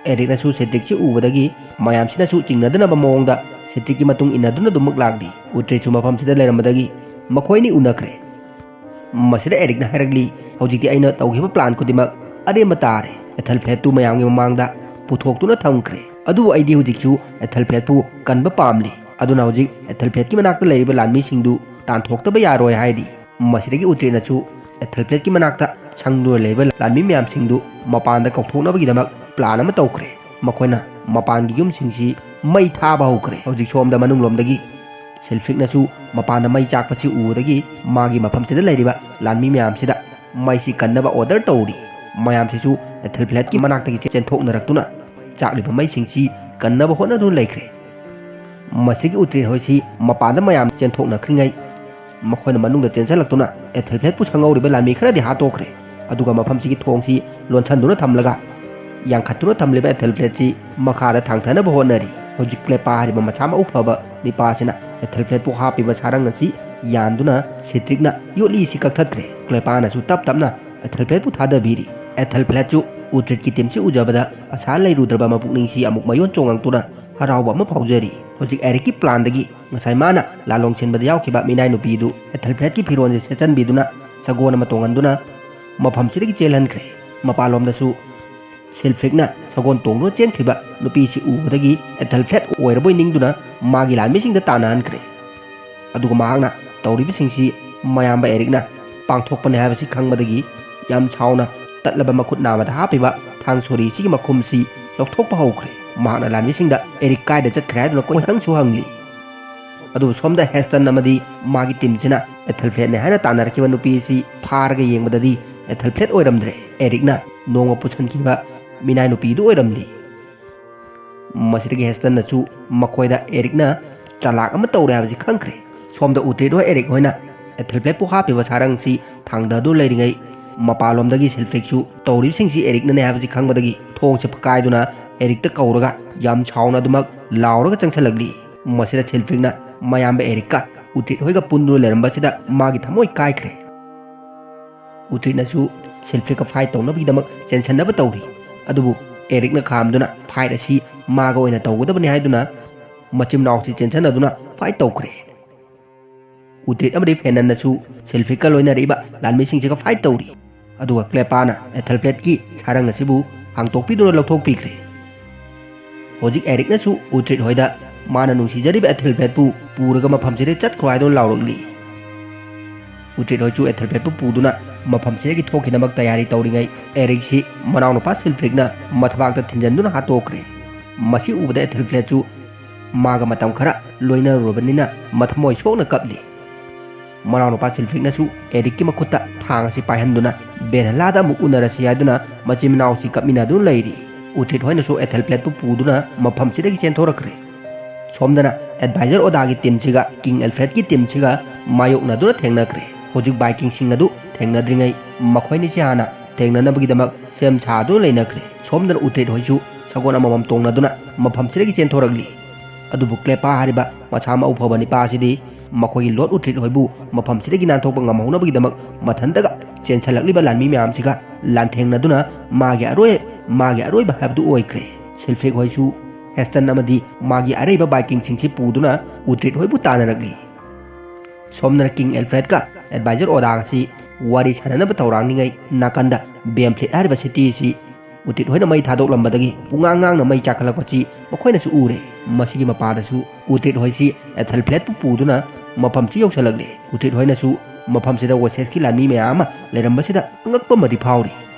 ꯑꯦꯔꯤꯛꯅꯁꯨ ꯁꯤꯇ꯭ꯔꯤꯛꯁꯤ ꯎꯕꯗꯒꯤ ꯃꯌꯥꯝꯁꯤꯅꯁꯨ ꯆꯤꯡꯅꯗꯅꯕ ꯃꯑꯣꯡꯗ ꯁꯤꯇ꯭ꯔꯤꯛꯀꯤ ꯃꯇꯨꯡ ꯏꯟꯅꯗꯨꯅ ꯑꯗꯨꯃꯛ ꯂꯥꯛꯂꯤ꯫ ꯎꯇ꯭ꯔꯤꯠꯁꯨ ꯃꯐꯝꯁꯤꯗ ꯂꯩꯔꯝꯕꯗꯒꯤ ꯃꯈꯣꯏ ꯑꯅꯤ ꯎꯅꯈ꯭ꯔꯦ꯫ ꯃꯁꯤꯗ ꯑꯦꯔꯤꯛꯅ ꯍꯥꯏꯔꯛꯂꯤ, "ꯍꯧꯖꯤꯛꯇꯤ ꯑꯩꯅ ꯇꯧꯈꯤꯕ ꯄ꯭ꯂꯥꯟ ꯈꯨꯗꯤꯡꯃꯛ ꯑꯔꯦꯝꯕ ꯇꯥꯔꯦ꯫" ꯑꯦꯊꯦꯜꯐ꯭ꯂꯦꯠꯇꯨ ꯃꯌꯥꯝꯒꯤ ꯃꯃꯥꯡꯗ ꯄꯨꯊꯣꯛꯇꯨꯅ ꯊꯝꯈ꯭ꯔꯦ꯫ ꯑꯗꯨꯕꯨ ꯑꯩꯗꯤ ꯍꯧꯖꯤꯛꯁꯨ ꯑꯦꯊꯦꯜꯐ꯭ꯂꯦꯠꯄꯨ ꯀꯟꯕ ꯄꯥꯝꯂꯤ꯫ ꯑꯗꯨꯅ ꯍꯧꯖꯤꯛ ꯑꯦꯊꯦꯜꯐ꯭ꯂꯦꯠꯀꯤ ꯃꯅꯥꯛꯇ ꯂꯩꯔꯤꯕ ꯂꯥꯟꯃꯤꯁꯤꯡꯗꯨ ꯇꯥꯟꯊꯣꯛꯇꯕ ꯌꯥꯔꯣꯏ ꯍꯥꯏꯔꯤ꯫ ꯃꯁꯤꯗꯒꯤ ꯎꯇ꯭ꯔꯤꯠꯅꯁꯨ ꯑꯦꯊꯦꯜꯐ꯭ꯂꯦꯠꯀꯤ ꯃꯅꯥꯛꯇ ꯁꯪꯗꯨꯅ ꯂꯩꯕ ꯂꯥꯟꯃꯤ ꯃꯌꯥꯝꯁꯤꯡꯗꯨ ꯃꯄꯥꯟꯗ ꯀꯧꯊꯣꯛꯅꯕꯒꯤꯗꯃꯛ ꯄ꯭ꯂꯥꯟ ꯑꯃ ꯇꯧꯈ꯭ꯔꯦ꯫ ꯃꯈꯣꯏꯅ ꯃꯄꯥꯟꯒꯤ ꯌꯨꯝꯁꯤꯡꯁꯤ ꯃꯩ ꯊꯥꯕ ꯍꯧꯈ꯭ꯔꯦ꯫ ꯍꯧꯖꯤꯛ ꯁꯣꯝꯗ ꯃꯅꯨꯡꯂꯣꯝꯗꯒꯤ ꯁꯤꯜꯐ꯭ꯔꯤꯛꯅꯁꯨ ꯃꯄꯥꯟꯗ ꯃꯩ ꯆꯥꯛꯄꯁꯤ ꯎꯕꯗꯒꯤ ꯃꯥꯒꯤ ꯃꯐꯝꯁꯤꯗ ꯂꯩꯔꯤꯕ ꯂꯥꯟꯃꯤ ꯃꯌꯥꯝꯁꯤꯗ ꯃꯩꯁꯤ ꯀꯟꯅꯕ ꯑꯣꯔꯗꯔ ꯇꯧꯔꯤ꯫ ꯃꯌꯥꯝꯁꯤꯁꯨ ꯑꯦꯊꯦꯜꯐ꯭ꯂꯦꯠꯀꯤ ꯃꯅꯥꯛꯇꯒꯤ ꯆꯦꯟꯊꯣꯛꯅꯔꯛꯇꯨꯅ ꯆꯥꯛꯂꯤꯕ ꯃꯩꯁꯤꯡꯁꯤ ꯀꯟꯅꯕ ꯍꯣꯠꯅꯗꯨꯅ ꯂꯩꯈ꯭ꯔꯦ꯫ ꯃꯁꯤꯒꯤ ꯎꯇ꯭ꯔꯤꯠ ꯍꯣꯏꯁꯤ ꯃꯄꯥꯟꯗ ꯃꯌꯥꯝ ꯆꯦꯟꯊꯣꯛꯅꯈ꯭ꯔꯤꯉꯩ ꯃꯈꯣꯏꯅ ꯃꯅꯨꯡꯗ ꯆꯦꯟꯁꯤꯜꯂꯛꯇꯨꯅ ꯑꯦꯊꯦꯜꯐ꯭ꯂꯦꯠꯄꯨ ꯁꯪꯍꯧꯔꯤꯕ ꯂꯥꯟꯃꯤ ꯈꯔꯗꯤ ꯍꯥꯠꯇꯣꯛꯈ꯭ꯔꯦ꯫ ꯑꯗꯨꯒ ꯃꯐꯝꯁꯤꯒꯤ ꯊꯣꯡꯁꯤ ꯂꯣꯟꯁꯤꯟꯗꯨꯅ ꯊꯝꯂꯒ ꯌꯥꯡꯈꯠꯇꯨꯅ ꯊꯝꯂꯤꯕ ꯑꯦꯊꯦꯜꯐ꯭ꯂꯦꯠꯁꯤ ꯃꯈꯥꯗ ꯊꯥꯡꯊꯅꯕ ꯍꯣꯠꯅꯔꯤ꯫ ꯍꯧꯖꯤꯛ ꯀ꯭ꯂꯦꯄꯥ ꯍꯥꯏꯔꯤꯕ ꯃꯁꯥ ꯃꯎ ꯐꯕ ꯅꯤꯄꯥ ꯑꯁꯤꯅ ꯑꯦꯊꯦꯜꯐ꯭ꯂꯦꯠꯄꯨ ꯍꯥꯞꯄꯤꯕ ꯁꯥꯔꯪ ꯑꯁꯤ ꯌꯥꯟꯗꯨꯅ ꯁꯤꯇ꯭ꯔꯤꯛꯅ ꯌꯣꯠꯂꯤ ꯑꯁꯤ ꯀꯛꯊꯠꯈ꯭ꯔꯦ꯫ ꯀ꯭ꯂꯦꯄꯥꯅꯁꯨ ꯇꯞ ꯇꯞꯅ ꯑꯦꯊꯦꯜꯐ꯭ꯂꯦꯠꯄꯨ ꯊꯥꯗꯕꯤꯔꯤ꯫ ꯑꯦꯊꯦꯜꯐ꯭ꯂꯦꯠꯁꯨ ꯎꯇ꯭ꯔꯤꯠꯀꯤ ꯇꯤꯝꯁꯤ ꯎꯖꯕꯗ ꯑꯁꯥ ꯂꯩꯔꯨꯗ꯭ꯔꯕ ꯃꯄꯨꯛꯅꯤꯡꯁꯤ ꯑꯃꯨꯛ ꯃꯌꯣꯟ ꯆꯣꯡꯉꯛꯇꯨꯅ ꯍꯔꯥꯎꯕ ꯑꯃ ꯐꯥꯎꯖꯔꯤ꯫ ꯍꯧꯖꯤꯛ ꯑꯦꯔꯤꯛꯀꯤ ꯄ꯭ꯂꯥꯟꯗꯒꯤ ꯉꯁꯥꯏ ꯃꯥꯅ ꯂꯥꯂꯣꯡ ꯁꯤꯟꯕꯗ ꯌꯥꯎꯈꯤꯕ ꯃꯤꯅꯥꯏ ꯅꯨꯄꯤꯗꯨ ꯑꯦꯊꯦꯜꯐ꯭ꯔꯦꯗꯀꯤ ꯐꯤꯔꯣꯜꯁꯦ ꯁꯦꯠꯆꯟꯕꯤꯗꯨꯅ ꯁꯒꯣꯜ ꯑꯃ ꯇꯣꯡꯍꯟꯗꯨꯅ ꯃꯐꯝꯁꯤꯗꯒꯤ ꯆꯦꯜꯍꯟꯈ꯭ꯔꯦ꯫ ꯃꯄꯥꯟꯂꯣꯝꯗꯁꯨ ꯁꯤꯜꯐ꯭ꯔꯤꯛꯅ ꯁꯒꯣꯜ ꯇꯣꯡꯗꯨꯅ ꯆꯦꯟꯈ꯭ꯔꯤꯕ ꯅꯨꯄꯤꯁꯤ ꯎꯕꯗꯒꯤ ꯑꯦꯊꯦꯜꯐ꯭ꯔꯦꯗ ꯑꯣꯏꯔꯕꯣꯏ ꯅꯤꯡꯗꯨꯅ ꯃꯥꯒꯤ ꯂꯥꯟꯃꯤꯁꯤꯡꯗ ꯇꯥꯟꯅꯍꯟꯈ꯭ꯔꯦ꯫ ꯑꯗꯨꯒ ꯃꯍꯥꯛꯅ ꯇꯧꯔꯤꯕꯁꯤꯡꯁꯤ ꯃꯌꯥꯝꯕ ꯑꯦꯔꯤꯛꯅ ꯄꯥꯡꯊꯣꯛꯄꯅꯤ ꯍꯥꯏꯕꯁꯤ ꯈꯪꯕꯗꯒꯤ ꯌꯥꯝ ꯁꯥꯎꯅ ꯇꯠꯂꯕ ꯃꯈꯨꯠ ꯅꯥꯝꯃꯗ ꯍꯥꯞꯄꯤꯕ ꯊꯥꯡ ꯁꯣꯔꯤꯁꯤꯒꯤ ꯃꯈꯨꯝꯁꯤ ꯂꯧꯊꯣꯛꯄ ꯍꯧꯈ꯭ꯔꯦ꯫ ꯃꯍꯥꯛꯅ ꯂꯥꯟꯃꯤꯁꯤꯡꯗ ꯑꯦꯔꯤꯛ ꯀꯥꯏꯗ ꯆꯠꯈ꯭ꯔꯦ ꯍꯥꯏꯗꯨꯅ ꯀꯣꯏꯍꯪꯁꯨ ꯍꯪꯂꯤ꯫ ꯑꯗꯨꯕꯨ ꯁꯣꯝꯗ ꯍꯦꯁꯇꯟ ꯑꯃꯗꯤ ꯃꯥꯒꯤ ꯇꯤꯝꯁꯤꯅ ꯑꯦꯊꯦꯜꯐ꯭ꯔꯦꯗꯅꯦ ꯍꯥꯏꯅ ꯇꯥꯟꯅꯔꯛꯈꯤꯕ ꯅꯨꯄꯤ ꯑꯁꯤ ꯐꯥꯔꯒ ꯌꯦꯡꯕꯗꯗꯤ ꯑꯦꯊꯦꯜꯐ꯭ꯔꯦꯗ ꯑꯣꯏꯔꯝꯗ꯭ꯔꯦ꯫ ꯑꯦꯔꯤꯛꯅ ꯅꯣꯡꯃ ꯄꯨꯁꯤꯟꯈꯤꯕ ꯃꯤꯅꯥꯏ ꯅꯨꯄꯤꯗꯨ ꯑꯣꯏꯔꯝꯂꯤ꯫ ꯃꯁꯤꯗꯒꯤ ꯍꯦꯁꯇꯟꯅꯁꯨ ꯃꯈꯣꯏꯗ ꯑꯦꯔꯤꯛꯅ ꯆꯂꯥꯛ ꯑꯃ ꯇꯧꯔꯦ ꯍꯥꯏꯕꯁꯤ ꯈꯪꯈ꯭ꯔꯦ꯫ ꯁꯣꯝꯗ ꯎꯇ꯭ꯔꯤꯠ ꯍꯣꯏ ꯑꯦꯔꯤꯛ ꯍꯣꯏꯅ ꯑꯦꯊꯦꯜꯐ꯭ꯔꯦꯗꯄꯨ ꯍꯥꯞꯄꯤꯕ ꯁꯥꯔꯪꯁꯤ ꯊꯥꯡꯗꯗꯨꯅ ꯂꯩꯔꯤꯉꯩ, ꯃꯄꯥꯟꯂꯣꯝꯗꯒꯤ ꯁꯤꯜꯐ꯭ꯔꯤꯛꯁꯨ ꯇꯧꯔꯤꯕꯁꯤꯡꯁꯤ ꯑꯦꯔꯤꯛꯅꯅꯦ ꯍꯥꯏꯕꯁꯤ ꯈꯪꯕꯗꯒꯤ ꯊꯣꯡꯁꯦ ꯐꯛꯀꯥꯏꯗꯨꯅ ꯑꯦꯔꯤꯛꯇ ꯀꯧꯔꯒ ꯌꯥꯝ ꯁꯥꯎꯅ ꯑꯗꯨꯃꯛ ꯂꯥꯎꯔꯒ ꯆꯪꯁꯤꯜꯂꯛꯂꯤ꯫ ꯃꯁꯤꯗ ꯁꯤꯜꯐ꯭ꯔꯤꯛꯅ ꯃꯌꯥꯝꯕ ꯑꯦꯔꯤꯛꯀ ꯎꯇ꯭ꯔꯤꯠ ꯍꯣꯏꯒ ꯄꯨꯟꯗꯨꯅ ꯂꯩꯔꯝꯕꯁꯤꯗ ꯃꯥꯒꯤ ꯊꯃꯣꯏ ꯀꯥꯏꯈ꯭ꯔꯦ꯫ ꯎꯇ꯭ꯔꯤꯠꯅꯁꯨ ꯁꯤꯜꯐ꯭ꯔꯤꯛꯀ ꯐꯥꯏꯠ ꯇꯧꯅꯕꯒꯤꯗꯃꯛ ꯆꯦꯟꯁꯟꯅꯕ ꯇꯧꯔꯤ꯫ ꯑꯗꯨꯕꯨ ꯑꯦꯔꯤꯛꯅ ꯈꯥꯝꯗꯨꯅ ꯐꯥꯏꯠ ꯑꯁꯤ ꯃꯥꯒ ꯑꯣꯏꯅ ꯇꯧꯒꯗꯕꯅꯤ ꯍꯥꯏꯗꯨꯅ ꯃꯆꯤꯟ ꯃꯅꯥꯎꯁꯤ ꯆꯦꯟꯁꯟꯅꯗꯨꯅ ꯐꯥꯏꯠ ꯇꯧꯈ꯭ꯔꯦ꯫ ꯎꯇ꯭ꯔꯤꯠ ꯑꯃꯗꯤ ꯐꯦꯅꯟꯅꯁꯨ ꯁꯤꯜꯐ꯭ꯔꯤꯛꯀ ꯂꯣꯏꯅꯔꯛꯏꯕ ꯂꯥꯟꯃꯤꯁꯤꯡꯁꯤꯒ ꯐꯥꯏꯠ ꯇꯧꯔꯤ꯫ ꯑꯗꯨꯒ ꯀ꯭ꯂꯦꯄꯥꯅ ꯑꯦꯊꯦꯜꯐ꯭ꯔꯦꯗꯀꯤ ꯁꯥꯔꯪ ꯑꯁꯤꯕꯨ ꯍꯥꯡꯇꯣꯛꯄꯤꯗꯨꯅ ꯂꯧꯊꯣꯛꯄꯤꯈ꯭ꯔꯦ꯫ ꯍꯧꯖꯤꯛ ꯑꯦꯔꯤꯛꯅꯁꯨ ꯎꯇ꯭ꯔꯤꯠ ꯍꯣꯏꯗ ꯃꯥꯅ ꯅꯨꯡꯁꯤꯖꯔꯤꯕ ꯑꯦꯊꯦꯜꯐ꯭ꯔꯦꯗꯄꯨ ꯄꯨꯔꯒ ꯃꯐꯝꯁꯤꯗ ꯆꯠꯈ꯭ꯔꯣ ꯍꯥꯏꯗꯨꯅ ꯂꯥꯎꯔꯛꯂꯤ꯫ ꯎꯇ꯭ꯔꯤꯠ ꯍꯣꯏꯁꯨ ꯑꯦꯊꯦꯜꯐ꯭ꯔꯦꯗꯄꯨ ꯄꯨꯗꯨꯅ ꯃꯐꯝꯁꯤꯗꯒꯤ ꯊꯣꯛꯈꯤꯅꯕ ꯇꯌꯥꯔꯤ ꯇꯧꯔꯤꯉꯩ, ꯑꯦꯔꯤꯛꯁꯤ ꯃꯅꯥꯎꯅꯨꯄꯥ ꯁꯤꯜꯐ꯭ꯔꯤꯛꯅ ꯃꯊꯕꯥꯛꯇ ꯊꯤꯟꯖꯟꯗꯨꯅ ꯍꯥꯠꯇꯣꯛꯈ꯭ꯔꯦ꯫ ꯃꯁꯤ ꯎꯕꯗ ꯑꯦꯊꯦꯜꯐ꯭ꯔꯦꯗꯁꯨ ꯃꯥꯒ ꯃꯇꯝ ꯈꯔ ꯂꯣꯏꯅꯔꯨꯔꯕꯅꯤꯅ ꯃꯊꯃꯣꯏ ꯁꯣꯛꯅ ꯀꯞꯂꯤ꯫ ꯃꯅꯥꯎꯅꯨꯄꯥ ꯁꯤꯜꯐ꯭ꯔꯤꯛꯅꯁꯨ ꯑꯦꯔꯤꯛꯀꯤ ꯃꯈꯨꯠꯇ ꯊꯥꯡ ꯑꯁꯤ ꯄꯥꯏꯍꯟꯗꯨꯅ ꯕꯦꯟꯍꯂꯥꯗ ꯑꯃꯨꯛ ꯎꯅꯔꯁꯤ ꯍꯥꯏꯗꯨꯅ ꯃꯆꯤꯟ ꯃꯅꯥꯎꯁꯤ ꯀꯞꯃꯤꯟꯅꯗꯨꯅ ꯂꯩꯔꯤ꯫ ꯎꯇ꯭ꯔꯤꯠ ꯍꯣꯏꯅꯁꯨ ꯑꯦꯊꯦꯜꯐ꯭ꯔꯦꯗꯄꯨ ꯄꯨꯗꯨꯅ ꯃꯐꯝꯁꯤꯗꯒꯤ ꯆꯦꯟꯊꯣꯔꯛꯈ꯭ꯔꯦ꯫ ꯁꯣꯝꯗꯅ ꯑꯦꯗꯚꯥꯏꯖꯔ ꯑꯣꯗꯥꯒꯤ ꯇꯤꯝꯁꯤꯒ ꯀꯤꯡ ꯑꯦꯜꯐ꯭ꯔꯦꯗꯀꯤ ꯇꯤꯝꯁꯤꯒ ꯃꯥꯌꯣꯛꯅꯗꯨꯅ ꯊꯦꯡꯅꯈ꯭ꯔꯦ꯫ ꯍꯧꯖꯤꯛ ꯚꯥꯏꯀꯤꯡꯁꯤꯡ ꯑꯗꯨ ꯊꯦꯡꯅꯗ꯭ꯔꯤꯉꯩ ꯃꯈꯣꯏꯅꯤꯁꯤ ꯍꯥꯟꯅ ꯊꯦꯡꯅꯅꯕꯒꯤꯗꯃꯛ ꯁꯦꯝ ꯁꯥꯗꯨꯅ ꯂꯩꯅꯈ꯭ꯔꯦ꯫ ꯁꯣꯝꯗꯅ ꯎꯇ꯭ꯔꯤꯠ ꯍꯣꯏꯁꯨ ꯁꯒꯣꯜ ꯑꯃꯃꯝ ꯇꯣꯡꯅꯗꯨꯅ ꯃꯐꯝꯁꯤꯗꯒꯤ ꯆꯦꯟꯊꯣꯔꯛꯂꯤ꯫ ꯑꯗꯨꯕꯨ ꯀ꯭ꯂꯦꯄꯥ ꯍꯥꯏꯔꯤꯕ ꯃꯁꯥ ꯃꯎ ꯐꯕ ꯅꯤꯄꯥ ꯑꯁꯤꯗꯤ ꯃꯈꯣꯏꯒꯤ ꯂꯣꯔꯗ ꯎꯇ꯭ꯔꯤꯠ ꯍꯣꯏꯕꯨ ꯃꯐꯝꯁꯤꯗꯒꯤ ꯅꯥꯟꯊꯣꯛꯄ ꯉꯝꯍꯧꯅꯕꯒꯤꯗꯃꯛ ꯃꯊꯟꯇꯒ ꯆꯦꯟꯁꯤꯜꯂꯛꯂꯤꯕ ꯂꯥꯟꯃꯤ ꯃꯌꯥꯝꯁꯤꯒ ꯂꯥꯟꯊꯦꯡꯅꯗꯨꯅ ꯃꯥꯒꯤ ꯑꯔꯣꯏ-, ꯃꯥꯒꯤ ꯑꯔꯣꯏꯕ ꯍꯥꯏꯕꯗꯨ ꯑꯣꯏꯈ꯭ꯔꯦ꯫ ꯁꯤꯜꯐ꯭ꯔꯤꯛ ꯍꯣꯏꯁꯨ ꯍꯦꯁꯇꯟ ꯑꯃꯗꯤ ꯃꯥꯒꯤ ꯑꯔꯩꯕ ꯚꯥꯏꯀꯤꯡꯁꯤꯡꯁꯤ ꯄꯨꯗꯨꯅ ꯎꯇ꯭ꯔꯤꯠ ꯍꯣꯏꯕꯨ ꯇꯥꯟꯅꯔꯛꯂꯤ꯫ ꯁꯣꯝꯗꯅ ꯀꯤꯡ ꯑꯦꯜꯐ꯭ꯔꯦꯗꯀ ꯑꯦꯗꯚꯥꯏꯖꯔ ꯑꯣꯗꯥꯒꯁꯤ ꯋꯥꯔꯤ ꯁꯥꯟꯅꯅꯕ ꯊꯧꯔꯥꯡꯂꯤꯉꯩ ꯅꯥꯀꯟꯗ ꯕꯦꯝꯐ꯭ꯂꯦꯠ ꯍꯥꯏꯔꯤꯕ ꯁꯤꯇꯤ ꯑꯁꯤ ꯎꯇ꯭ꯔꯤꯠ ꯍꯣꯏꯅ ꯃꯩ ꯊꯥꯗꯣꯛꯂꯝꯕꯗꯒꯤ ꯄꯨꯡꯉꯥꯡ ꯉꯥꯡꯅ ꯃꯩ ꯆꯥꯛꯈꯠꯂꯛꯄꯁꯤ ꯃꯈꯣꯏꯅꯁꯨ ꯎꯔꯦ꯫ ꯃꯁꯤꯒꯤ ꯃꯄꯥꯗꯁꯨ ꯎꯇ꯭ꯔꯤꯠ ꯍꯣꯏꯁꯤ ꯑꯦꯊꯜꯐ꯭ꯂꯦꯠꯄꯨ ꯄꯨꯗꯨꯅ ꯃꯐꯝꯁꯤ ꯌꯧꯁꯤꯜꯂꯛꯂꯦ꯫ ꯎꯇ꯭ꯔꯤꯠ ꯍꯣꯏꯅꯁꯨ ꯃꯐꯝꯁꯤꯗ ꯋꯦꯁꯦꯛꯁꯀꯤ ꯂꯥꯟꯃꯤ ꯃꯌꯥꯝ ꯑꯃ ꯂꯩꯔꯝꯕꯁꯤꯗ ꯑꯉꯛꯄ ꯑꯃꯗꯤ ꯐꯥꯎꯔꯤ꯫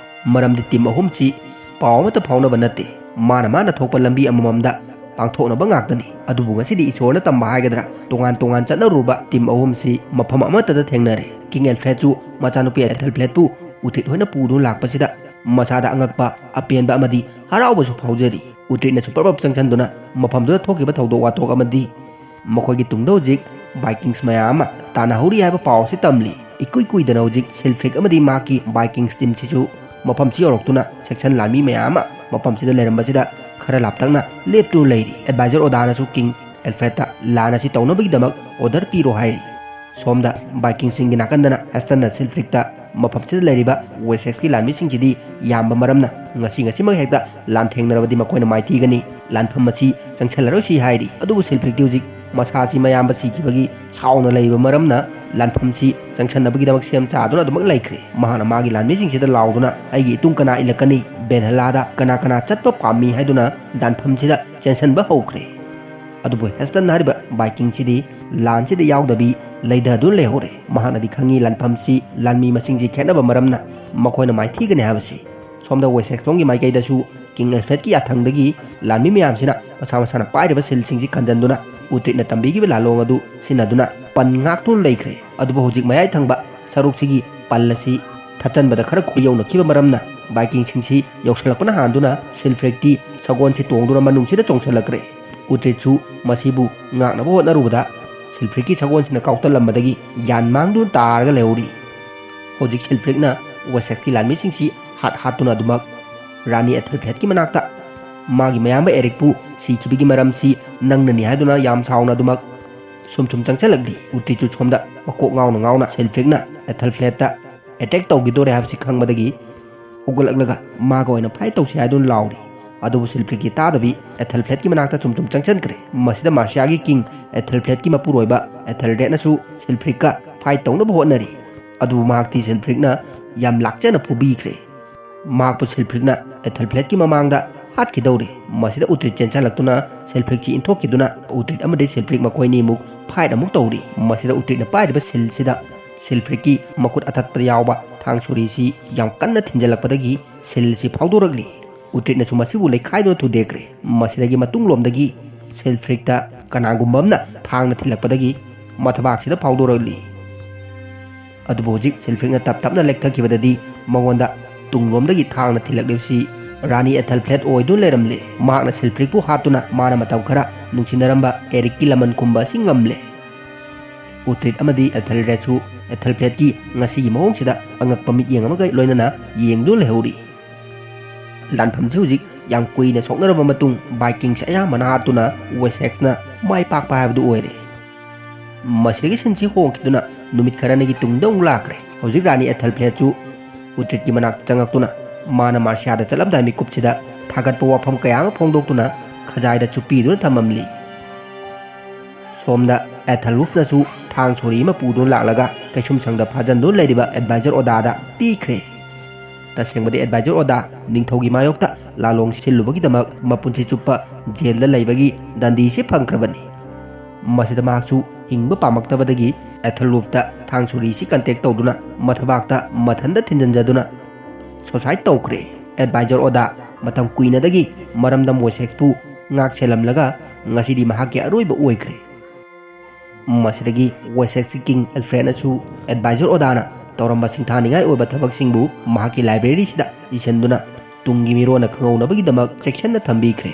ꯃꯔꯝꯗꯤ ꯇꯤꯝ ꯑꯍꯨꯝꯁꯤ ꯄꯥꯎ ꯑꯃꯠꯇ ꯐꯥꯎꯅꯕ ꯅꯠꯇꯦ꯫ ꯃꯥꯅ ꯃꯥꯅ ꯊꯣꯛꯄ ꯂꯝꯕꯤ ꯑꯃꯃꯝꯗ ꯄꯥꯡꯊꯣꯛꯅꯕ ꯉꯥꯛꯇꯅꯤ꯫ ꯑꯗꯨꯕꯨ ꯉꯁꯤꯗꯤ ꯏꯁꯣꯔꯅ ꯇꯝꯕ ꯍꯥꯏꯒꯗ꯭ꯔꯥ, ꯇꯣꯉꯥꯟ ꯇꯣꯉꯥꯟ ꯆꯠꯅꯔꯨꯕ ꯇꯤꯝ ꯑꯍꯨꯝꯁꯤ ꯃꯐꯝ ꯑꯃꯠꯇꯗ ꯊꯦꯡꯅꯔꯦ꯫ ꯀꯤꯡ ꯑꯦꯜꯐ꯭ꯔꯦꯗꯁꯨ ꯃꯆꯥꯅꯨꯄꯤ ꯑꯦꯊꯜꯐ꯭ꯂꯦꯠꯄꯨ ꯎꯇ꯭ꯔꯤꯠ ꯍꯣꯏꯅ ꯄꯨꯗꯨꯅ ꯂꯥꯛꯄꯁꯤꯗ ꯃꯁꯥꯗ ꯑꯉꯛꯄ, ꯑꯄꯦꯟꯕ ꯑꯃꯗꯤ ꯍꯔꯥꯎꯕꯁꯨ ꯐꯥꯎꯖꯔꯤ꯫ ꯎꯇ꯭ꯔꯤꯠꯅꯁꯨ ꯄꯔꯞ ꯄꯔꯞ ꯆꯪꯁꯤꯟꯗꯨꯅ ꯃꯐꯝꯗꯨꯗ ꯊꯣꯛꯈꯤꯕ ꯊꯧꯗꯣꯛ ꯋꯥꯊꯣꯛ ꯑꯃꯗꯤ ꯃꯈꯣꯏꯒꯤ ꯇꯨꯡꯗ ꯍꯧꯖꯤꯛ ꯚꯥꯏꯀꯤꯡꯁ ꯃꯌꯥꯝ ꯑꯃ ꯇꯥꯟꯅꯍꯧꯔꯤ ꯍꯥꯏꯕ ꯄꯥꯎ ꯑꯁꯤ ꯇꯝꯂꯤ꯫ ꯏꯀꯨꯏ ꯀꯨꯏꯗꯅ ꯍꯧꯖꯤꯛ ꯁꯤꯜꯐ꯭ꯔꯤꯛ ꯑꯃꯗꯤ ꯃꯍꯥꯛꯀꯤ ꯚꯥꯏꯀꯤꯡꯁ ꯇꯤꯝꯁꯤꯁꯨ ꯃꯐꯝꯁꯤ ꯌꯧꯔꯛꯇꯨꯅ ꯁꯦꯛꯁꯟ ꯂꯥꯟꯃꯤ ꯃꯌꯥꯝ ꯑꯃ ꯃꯐꯝꯁꯤꯗ ꯂꯩꯔꯝꯕꯁꯤꯗ ꯈꯔ ꯂꯥꯞꯇꯛꯅ ꯂꯦꯞꯇꯨꯅ ꯂꯩꯔꯤ꯫ ꯑꯦꯗꯚꯥꯏꯖꯔ ꯑꯣꯗꯥꯅꯁꯨ ꯀꯤꯡ ꯑꯦꯜꯐ꯭ꯔꯦꯗꯇ ꯂꯥꯟ ꯑꯁꯤ ꯇꯧꯅꯕꯒꯤꯗꯃꯛ ꯑꯣꯔꯗꯔ ꯄꯤꯔꯣ ꯍꯥꯏꯔꯤ꯫ ꯁꯣꯝꯗ ꯚꯥꯏꯀꯤꯡꯁꯤꯡꯒꯤ ꯅꯥꯀꯟꯗꯅ ꯍꯦꯁꯇꯟꯅ ꯁꯤꯜꯐ꯭ꯔꯤꯛꯇ ꯃꯐꯝꯁꯤꯗ ꯂꯩꯔꯤꯕ ꯋꯦꯁꯦꯛꯁꯀꯤ ꯂꯥꯟꯃꯤꯁꯤꯡꯁꯤꯗꯤ ꯌꯥꯝꯕ ꯃꯔꯝꯅ ꯉꯁꯤ ꯉꯁꯤꯃꯛ ꯍꯦꯛꯇ ꯂꯥꯟꯊꯦꯡꯅꯔꯕꯗꯤ ꯃꯈꯣꯏꯅ ꯃꯥꯏꯊꯤꯒꯅꯤ, ꯂꯥꯟꯐꯝ ꯑꯁꯤ ꯆꯪꯁꯤꯜꯂꯔꯣꯏꯁꯤ ꯍꯥꯏꯔꯤ꯫ ꯑꯗꯨꯕꯨ ꯁꯤꯜꯐ꯭ꯔꯤꯛꯇꯤ ꯍꯧꯖꯤꯛ ꯃꯁꯥꯁꯤ ꯃꯌꯥꯝꯕ ꯁꯤꯈꯤꯕꯒꯤ ꯁꯥꯎꯅ ꯂꯩꯕ ꯃꯔꯝꯅ ꯂꯥꯟꯐꯝꯁꯤ ꯆꯪꯁꯤꯟꯅꯕꯒꯤꯗꯃꯛ ꯁꯦꯝ ꯁꯥꯗꯨꯅ ꯑꯗꯨꯃꯛ ꯂꯩꯈ꯭ꯔꯦ꯫ ꯃꯍꯥꯛꯅ ꯃꯥꯒꯤ ꯂꯥꯟꯃꯤꯁꯤꯡꯁꯤꯗ ꯂꯥꯎꯗꯨꯅ, "ꯑꯩꯒꯤ ꯏꯇꯨꯡ ꯀꯅꯥ ꯏꯜꯂꯛꯀꯅꯤ? ꯕꯦꯟꯍꯂꯥꯗ ꯀꯅꯥ ꯀꯅꯥ ꯆꯠꯄ ꯄꯥꯝꯃꯤ?" ꯍꯥꯏꯗꯨꯅ ꯂꯥꯟꯐꯝꯁꯤꯗ ꯆꯦꯟꯁꯤꯟꯕ ꯍꯧꯈ꯭ꯔꯦ꯫ ꯑꯗꯨꯕꯨ ꯍꯦꯁꯇꯟ ꯍꯥꯏꯔꯤꯕ ꯚꯥꯏꯀꯤꯡꯁꯤꯗꯤ ꯂꯥꯟꯁꯤꯗ ꯌꯥꯎꯗꯕꯤ ꯂꯩꯊꯗꯨꯅ ꯂꯩꯍꯧꯔꯦ꯫ ꯃꯍꯥꯛꯅꯗꯤ ꯈꯪꯉꯤ ꯂꯥꯟꯐꯝꯁꯤ ꯂꯥꯟꯃꯤ ꯃꯁꯤꯡꯁꯤ ꯈꯦꯠꯅꯕ ꯃꯔꯝꯅ ꯃꯈꯣꯏꯅ ꯃꯥꯏꯊꯤꯒꯅꯤ ꯍꯥꯏꯕꯁꯤ꯫ ꯁꯣꯝꯗ ꯋꯦꯁꯦꯛꯁꯂꯣꯝꯒꯤ ꯃꯥꯏꯀꯩꯗꯁꯨ ꯀꯤꯡ ꯑꯦꯜꯐ꯭ꯔꯦꯗꯀꯤ ꯌꯥꯊꯪꯗꯒꯤ ꯂꯥꯟꯃꯤ ꯃꯌꯥꯝꯁꯤꯅ ꯃꯁꯥ ꯃꯁꯥꯅ ꯄꯥꯏꯔꯤꯕ ꯁꯤꯜꯁꯤꯡꯁꯤ ꯀꯟꯖꯟꯗꯨꯅ ꯎꯇ꯭ꯔꯤꯠꯅ ꯇꯝꯕꯤꯈꯤꯕ ꯂꯥꯂꯣꯡ ꯑꯗꯨ ꯁꯤꯖꯤꯟꯅꯗꯨꯅ ꯄꯟ ꯉꯥꯛꯇꯨꯅ ꯂꯩꯈ꯭ꯔꯦ꯫ ꯑꯗꯨꯕꯨ ꯍꯧꯖꯤꯛ ꯃꯌꯥꯏ ꯊꯪꯕ ꯁꯔꯨꯛꯁꯤꯒꯤ ꯄꯜ ꯑꯁꯤ ꯊꯠꯆꯟꯕꯗ ꯈꯔ ꯈꯨꯌꯧꯅꯈꯤꯕ ꯃꯔꯝꯅ ꯚꯥꯏꯀꯤꯡꯁꯤꯡꯁꯤ ꯌꯧꯁꯤꯜꯂꯛꯄꯅ ꯍꯥꯟꯗꯨꯅ ꯁꯤꯜꯐ꯭ꯔꯤꯛꯇꯤ ꯁꯒꯣꯜꯁꯤ ꯇꯣꯡꯗꯨꯅ ꯃꯅꯨꯡꯁꯤꯗ ꯆꯣꯡꯁꯤꯜꯂꯛꯈ꯭ꯔꯦ꯫ ꯎꯇ꯭ꯔꯤꯠꯁꯨ ꯃꯁꯤꯕꯨ ꯉꯥꯛꯅꯕ ꯍꯣꯠꯅꯔꯨꯕꯗ ꯁꯤꯜꯐ꯭ꯔꯤꯛꯀꯤ ꯁꯒꯣꯜꯁꯤꯅ ꯀꯥꯎꯇꯜꯂꯝꯕꯗꯒꯤ ꯌꯥꯟ ꯃꯥꯡꯗꯨꯅ ꯇꯥꯔꯒ ꯂꯩꯍꯧꯔꯤ꯫ ꯍꯧꯖꯤꯛ ꯁꯤꯜꯐ꯭ꯔꯤꯛꯅ ꯋꯦꯁꯦꯛꯁꯀꯤ ꯂꯥꯟꯃꯤꯁꯤꯡꯁꯤ ꯍꯥꯠ ꯍꯥꯠꯇꯨꯅ ꯑꯗꯨꯃꯛ ꯔꯥꯅꯤ ꯑꯦꯊꯦꯜꯐ꯭ꯂꯦꯠꯀꯤ ꯃꯅꯥꯛꯇ ꯃꯥꯒꯤ ꯃꯌꯥꯝꯕ ꯑꯦꯔꯤꯛꯄꯨ ꯁꯤꯈꯤꯕꯒꯤ ꯃꯔꯝꯁꯤ ꯅꯪꯅꯅꯤ ꯍꯥꯏꯗꯨꯅ ꯌꯥꯝ ꯁꯥꯎꯅ ꯑꯗꯨꯃꯛ ꯁꯨꯝ ꯁꯨꯝ ꯆꯪꯁꯤꯜꯂꯛꯂꯤ꯫ ꯎꯇ꯭ꯔꯤꯠꯁꯨ ꯁꯣꯝꯗ ꯃꯀꯣꯛ ꯉꯥꯎꯅ ꯉꯥꯎꯅ ꯁꯤꯜꯐ꯭ꯔꯤꯛꯅ ꯑꯦꯊꯦꯜꯐ꯭ꯂꯦꯠꯇ ꯑꯦꯇꯦꯛ ꯇꯧꯈꯤꯗꯣꯔꯦ ꯍꯥꯏꯕꯁꯤ ꯈꯪꯕꯗꯒꯤ ꯍꯧꯒꯠꯂꯛꯂꯒ ꯃꯥꯒ ꯑꯣꯏꯅ ꯐꯥꯏꯠ ꯇꯧꯁꯤ ꯍꯥꯏꯗꯨꯅ ꯂꯥꯎꯔꯤ꯫ ꯑꯗꯨꯕꯨ ꯁꯤꯜꯐ꯭ꯔꯤꯛꯀꯤ ꯇꯥꯗꯕꯤ ꯑꯦꯊꯦꯜꯐ꯭ꯂꯦꯠꯀꯤ ꯃꯅꯥꯛꯇ ꯆꯨꯝ ꯆꯨꯝ ꯆꯪꯁꯤꯟꯈ꯭ꯔꯦ꯫ ꯃꯁꯤꯗ ꯃꯥꯔꯁꯤꯌꯥꯒꯤ ꯀꯤꯡ ꯑꯦꯊꯦꯜꯐ꯭ꯂꯦꯠꯀꯤ ꯃꯄꯨꯔꯣꯏꯕ ꯑꯦꯊꯦꯜꯔꯦꯗꯅꯁꯨ ꯁꯤꯜꯐ꯭ꯔꯤꯛꯀ ꯐꯥꯏꯠ ꯇꯧꯅꯕ ꯍꯣꯠꯅꯔꯤ꯫ ꯑꯗꯨꯕꯨ ꯃꯍꯥꯛꯇꯤ ꯁꯤꯜꯐ꯭ꯔꯤꯛꯅ ꯌꯥꯝ ꯂꯥꯛꯆꯅ ꯐꯨꯕꯤꯈ꯭ꯔꯦ꯫ ꯃꯍꯥꯛꯄꯨ ꯁꯤꯜꯐ꯭ꯔꯤꯛꯅ ꯑꯦꯊꯦꯜꯐ꯭ꯂꯦꯠꯀꯤ ꯃꯃꯥꯡꯗ ꯍꯥꯠꯈꯤꯗꯧꯔꯤ꯫ ꯃꯁꯤꯗ ꯎꯇ꯭ꯔꯤꯠ ꯆꯦꯟꯁꯤꯜꯂꯛꯇꯨꯅ ꯁꯤꯜꯐ꯭ꯔꯤꯛꯁꯤ ꯏꯟꯊꯣꯛꯈꯤꯗꯨꯅ ꯎꯇ꯭ꯔꯤꯠ ꯑꯃꯗꯤ ꯁꯤꯜꯐ꯭ꯔꯤꯛ ꯃꯈꯣꯏꯅꯤꯃꯨꯛ ꯐꯥꯏꯠ ꯑꯃꯨꯛ ꯇꯧꯔꯤ꯫ ꯃꯁꯤꯗ ꯎꯇ꯭ꯔꯤꯠꯅ ꯄꯥꯏꯔꯤꯕ ꯁꯤꯜꯁꯤꯗ ꯁꯤꯜꯐ꯭ꯔꯤꯛꯀꯤ ꯃꯈꯨꯠ ꯑꯊꯠꯄꯗ ꯌꯥꯎꯕ ꯊꯥꯡ ꯁꯣꯔꯤꯁꯤ ꯌꯥꯝ ꯀꯟꯅ ꯊꯤꯟꯖꯜꯂꯛꯄꯗꯒꯤ ꯁꯤꯜꯁꯤ ꯐꯥꯎꯗꯣꯔꯛꯂꯤ꯫ ꯎꯇ꯭ꯔꯤꯠꯅꯁꯨ ꯃꯁꯤꯕꯨ ꯂꯩꯈꯥꯏꯗꯨꯅ ꯊꯨꯗꯦꯛꯈ꯭ꯔꯦ꯫ ꯃꯁꯤꯗꯒꯤ ꯃꯇꯨꯡꯂꯣꯝꯗꯒꯤ ꯁꯤꯜꯐ꯭ꯔꯤꯛꯇ ꯀꯅꯥꯒꯨꯝꯕ ꯑꯃꯅ ꯊꯥꯡꯅ ꯊꯤꯜꯂꯛꯄꯗꯒꯤ ꯃꯊꯕꯥꯛꯁꯤꯗ ꯐꯥꯎꯗꯣꯔꯛꯂꯤ꯫ ꯑꯗꯨꯕꯨ ꯍꯧꯖꯤꯛ ꯁꯤꯜꯐ꯭ꯔꯤꯛꯅ ꯇꯞ ꯇꯞꯅ ꯂꯦꯛꯊꯈꯤꯕꯗꯗꯤ ꯃꯉꯣꯟꯗ ꯇꯨꯡꯂꯣꯝꯗꯒꯤ ꯊꯥꯡꯅ ꯊꯤꯜꯂꯛꯂꯤꯕꯁꯤ ꯔꯥꯅꯤ ꯑꯦꯊꯦꯜꯐ꯭ꯂꯦꯠ ꯑꯣꯏꯗꯨꯅ ꯂꯩꯔꯝꯂꯦ꯫ ꯃꯍꯥꯛꯅ ꯁꯤꯜꯐ꯭ꯔꯤꯛꯄꯨ ꯍꯥꯠꯇꯨꯅ ꯃꯥꯅ ꯃꯇꯝ ꯈꯔ ꯅꯨꯡꯁꯤꯅꯔꯝꯕ ꯑꯦꯔꯤꯛꯀꯤ ꯂꯃꯟ ꯈꯨꯝꯕ ꯑꯁꯤ ꯉꯝꯂꯦ꯫ ꯎꯇ꯭ꯔꯤꯠ ꯑꯃꯗꯤ ꯑꯦꯊꯦꯜꯔꯦꯗꯁꯨ ꯑꯦꯊꯦꯜꯐ꯭ꯂꯦꯠꯀꯤ ꯉꯁꯤꯒꯤ ꯃꯑꯣꯡꯁꯤꯗ ꯑꯉꯛꯄ ꯃꯤꯠꯌꯦꯡ ꯑꯃꯒ ꯂꯣꯏꯅꯅ ꯌꯦꯡꯗꯨꯅ ꯂꯩꯍꯧꯔꯤ꯫ ꯂꯥꯟꯐꯝꯁꯤ ꯍꯧꯖꯤꯛ ꯌꯥꯝ ꯀꯨꯏꯅ ꯁꯣꯛꯅꯔꯕ ꯃꯇꯨꯡ ꯚꯥꯏꯀꯤꯡꯁꯦ ꯑꯌꯥꯝꯕꯅ ꯍꯥꯠꯇꯨꯅ ꯋꯦꯁꯦꯛꯁꯅ ꯃꯥꯏ ꯄꯥꯛꯄ ꯍꯥꯏꯕꯗꯨ ꯑꯣꯏꯔꯦ꯫ ꯃꯁꯤꯗꯒꯤ ꯁꯤꯟꯁꯤ ꯍꯣꯡꯈꯤꯗꯨꯅ ꯅꯨꯃꯤꯠ ꯈꯔꯅꯤꯒꯤ ꯇꯨꯡꯗ ꯑꯃꯨꯛ ꯂꯥꯛꯈ꯭ꯔꯦ꯫ ꯍꯧꯖꯤꯛ ꯔꯥꯅꯤ ꯑꯦꯊꯦꯜꯐ꯭ꯂꯦꯠꯁꯨ ꯎꯇ꯭ꯔꯤꯠꯀꯤ ꯃꯅꯥꯛꯇ ꯆꯪꯉꯛꯇꯨꯅ ꯃꯥꯅ ꯃꯥꯔꯁꯤꯌꯥꯗ ꯆꯠꯂꯝꯗꯥꯏ ꯃꯤꯀꯨꯞꯁꯤꯗ ꯊꯥꯒꯠꯄ ꯋꯥꯐꯝ ꯀꯌꯥ ꯑꯃ ꯐꯣꯡꯗꯣꯛꯇꯨꯅ ꯈꯖꯥꯏꯗ ꯆꯨꯞꯄꯤꯗꯨꯅ ꯊꯝꯃꯝꯂꯤ꯫ ꯁꯣꯝꯗ ꯑꯦꯊꯦꯜꯋꯨꯐꯅꯁꯨ ꯊꯥꯡ ꯁꯣꯔꯤ ꯑꯃ ꯄꯨꯗꯨꯅ ꯂꯥꯛꯂꯒ ꯀꯩꯁꯨꯝꯁꯪꯗ ꯐꯥꯖꯟꯗꯨꯅ ꯂꯩꯔꯤꯕ ꯑꯦꯗꯚꯥꯏꯖꯔ ꯑꯣꯗꯥꯗ ꯄꯤꯈ꯭ꯔꯦ꯫ ꯇꯁꯦꯡꯕꯗꯤ ꯑꯦꯗꯚꯥꯏꯖꯔ ꯑꯣꯗꯥ ꯅꯤꯡꯊꯧꯒꯤ ꯃꯥꯌꯣꯛꯇ ꯂꯥꯂꯣꯡ ꯁꯤꯜꯂꯨꯕꯒꯤꯗꯃꯛ ꯃꯄꯨꯟꯁꯤ ꯆꯨꯞꯄ ꯖꯦꯜꯗ ꯂꯩꯕꯒꯤ ꯗꯟꯗꯤꯁꯤ ꯐꯪꯈ꯭ꯔꯕꯅꯤ꯫ ꯃꯁꯤꯗ ꯃꯍꯥꯛꯁꯨ ꯍꯤꯡꯕ ꯄꯥꯝꯃꯛꯇꯕꯗꯒꯤ ꯑꯦꯊꯦꯜꯋꯨꯐꯇ ꯊꯥꯡ ꯁꯣꯔꯤꯁꯤ ꯀꯟꯇꯦꯛ ꯇꯧꯗꯨꯅ ꯃꯊꯕꯥꯛꯇ ꯃꯊꯟꯇ ꯊꯤꯟꯖꯤꯟꯖꯗꯨꯅ ꯁꯣꯁꯥꯏꯠ ꯇꯧꯈ꯭ꯔꯦ꯫ ꯑꯦꯗꯚꯥꯏꯖꯔ ꯑꯣꯗꯥ ꯃꯇꯝ ꯀꯨꯏꯅꯗꯒꯤ ꯃꯔꯝꯗꯝ ꯋꯦꯁꯦꯛꯁꯄꯨ ꯉꯥꯛ ꯁꯦꯜꯂꯝꯂꯒ ꯉꯁꯤꯗꯤ ꯃꯍꯥꯛꯀꯤ ꯑꯔꯣꯏꯕ ꯑꯣꯏꯈ꯭ꯔꯦ꯫ ꯃꯁꯤꯗꯒꯤ ꯋꯦꯁꯦꯛꯁꯀꯤ ꯀꯤꯡ ꯑꯦꯜꯐ꯭ꯔꯦꯗꯅꯁꯨ ꯑꯦꯗꯚꯥꯏꯖꯔ ꯑꯣꯗꯥꯅ ꯇꯧꯔꯝꯕ ꯁꯤꯡꯊꯥꯅꯤꯡꯉꯥꯏ ꯑꯣꯏꯕ ꯊꯕꯛꯁꯤꯡꯕꯨ ꯃꯍꯥꯛꯀꯤ ꯂꯥꯏꯕ꯭ꯔꯦꯔꯤꯁꯤꯗ ꯏꯁꯤꯟꯗꯨꯅ ꯇꯨꯡꯒꯤ ꯃꯤꯔꯣꯟꯅ ꯈꯪꯍꯧꯅꯕꯒꯤꯗꯃꯛ ꯆꯦꯛꯁꯤꯟꯅ ꯊꯝꯕꯤꯈ꯭ꯔꯦ꯫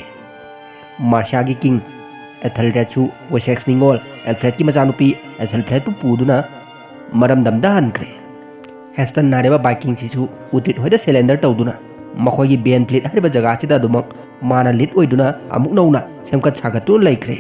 ꯃꯥꯔꯁꯤꯌꯥꯒꯤ ꯀꯤꯡ ꯑꯦꯊꯦꯜꯔꯦꯗꯁꯨ ꯋꯦꯁꯦꯛꯁ ꯅꯤꯉꯣꯜ ꯑꯦꯜꯐ꯭ꯔꯦꯗꯀꯤ ꯃꯆꯥꯅꯨꯄꯤ ꯑꯦꯊꯦꯜꯐ꯭ꯂꯦꯗꯄꯨ ꯄꯨꯗꯨꯅ ꯃꯔꯝꯗꯝꯗ ꯍꯟꯈ꯭ꯔꯦ꯫ ꯍꯦꯁꯇꯟ ꯍꯥꯏꯔꯤꯕ ꯚꯥꯏꯀꯤꯡꯁꯤꯁꯨ ꯎꯇ꯭ꯔꯤꯠ ꯍꯣꯏꯗ ꯁꯦꯂꯦꯟꯗꯔ ꯇꯧꯗꯨꯅ ꯃꯈꯣꯏꯒꯤ ꯕꯦꯟ ꯐ꯭ꯂꯤꯠ ꯍꯥꯏꯔꯤꯕ ꯖꯒꯥꯁꯤꯗ ꯑꯗꯨꯃꯛ ꯃꯥꯅ ꯂꯤꯠ ꯑꯣꯏꯗꯨꯅ ꯑꯃꯨꯛ ꯅꯧꯅ ꯁꯦꯝꯒꯠ ꯁꯥꯒꯠꯇꯨꯅ ꯂꯩꯈ꯭ꯔꯦ꯫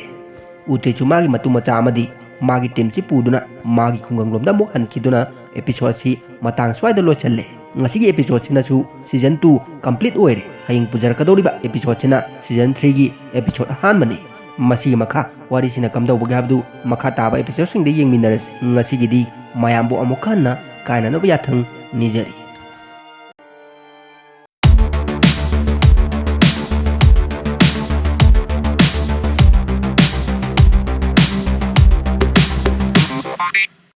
ꯎꯇ꯭ꯔꯤꯠꯁꯨ ꯃꯥꯒꯤ ꯃꯇꯨ ꯃꯆꯥ ꯑꯃꯗꯤ ꯃꯥꯒꯤ ꯇꯤꯝꯁꯤ ꯄꯨꯗꯨꯅ ꯃꯥꯒꯤ ꯈꯨꯡꯒꯪꯂꯣꯝꯗ ꯑꯃꯨꯛ ꯍꯟꯈꯤꯗꯨꯅ episode ꯁꯤ ꯃꯇꯥꯡ ꯁ꯭ꯋꯥꯏꯗ ꯂꯣꯏꯁꯤꯜꯂꯦ꯫ ꯉꯁꯤꯒꯤ episode ꯁꯤꯅꯁꯨ season two complete ꯑꯣꯏꯔꯦ꯫ ꯍꯌꯦꯡ ꯄꯨꯖꯔꯛꯀꯗꯧꯔꯤꯕ episode ꯁꯤꯅ season three ꯒꯤ episode ꯑꯍꯥꯟꯕꯅꯤ꯫ ꯃꯁꯤꯒꯤ ꯃꯈꯥ ꯋꯥꯔꯤꯁꯤꯅ ꯀꯝꯗꯧꯕꯒꯦ ꯍꯥꯏꯕꯗꯨ ꯃꯈꯥ ꯇꯥꯕ episode ꯁꯤꯡꯗ ꯌꯦꯡꯃꯤꯟꯅꯔꯁꯤ꯫ ꯉꯁꯤꯒꯤꯗꯤ ꯃꯌꯥꯝꯕꯨ ꯑꯃꯨꯛ ꯍꯟꯅ ꯀꯥꯏꯅꯅꯕ ꯌꯥꯊꯪ ꯅꯤꯖꯔꯤ꯫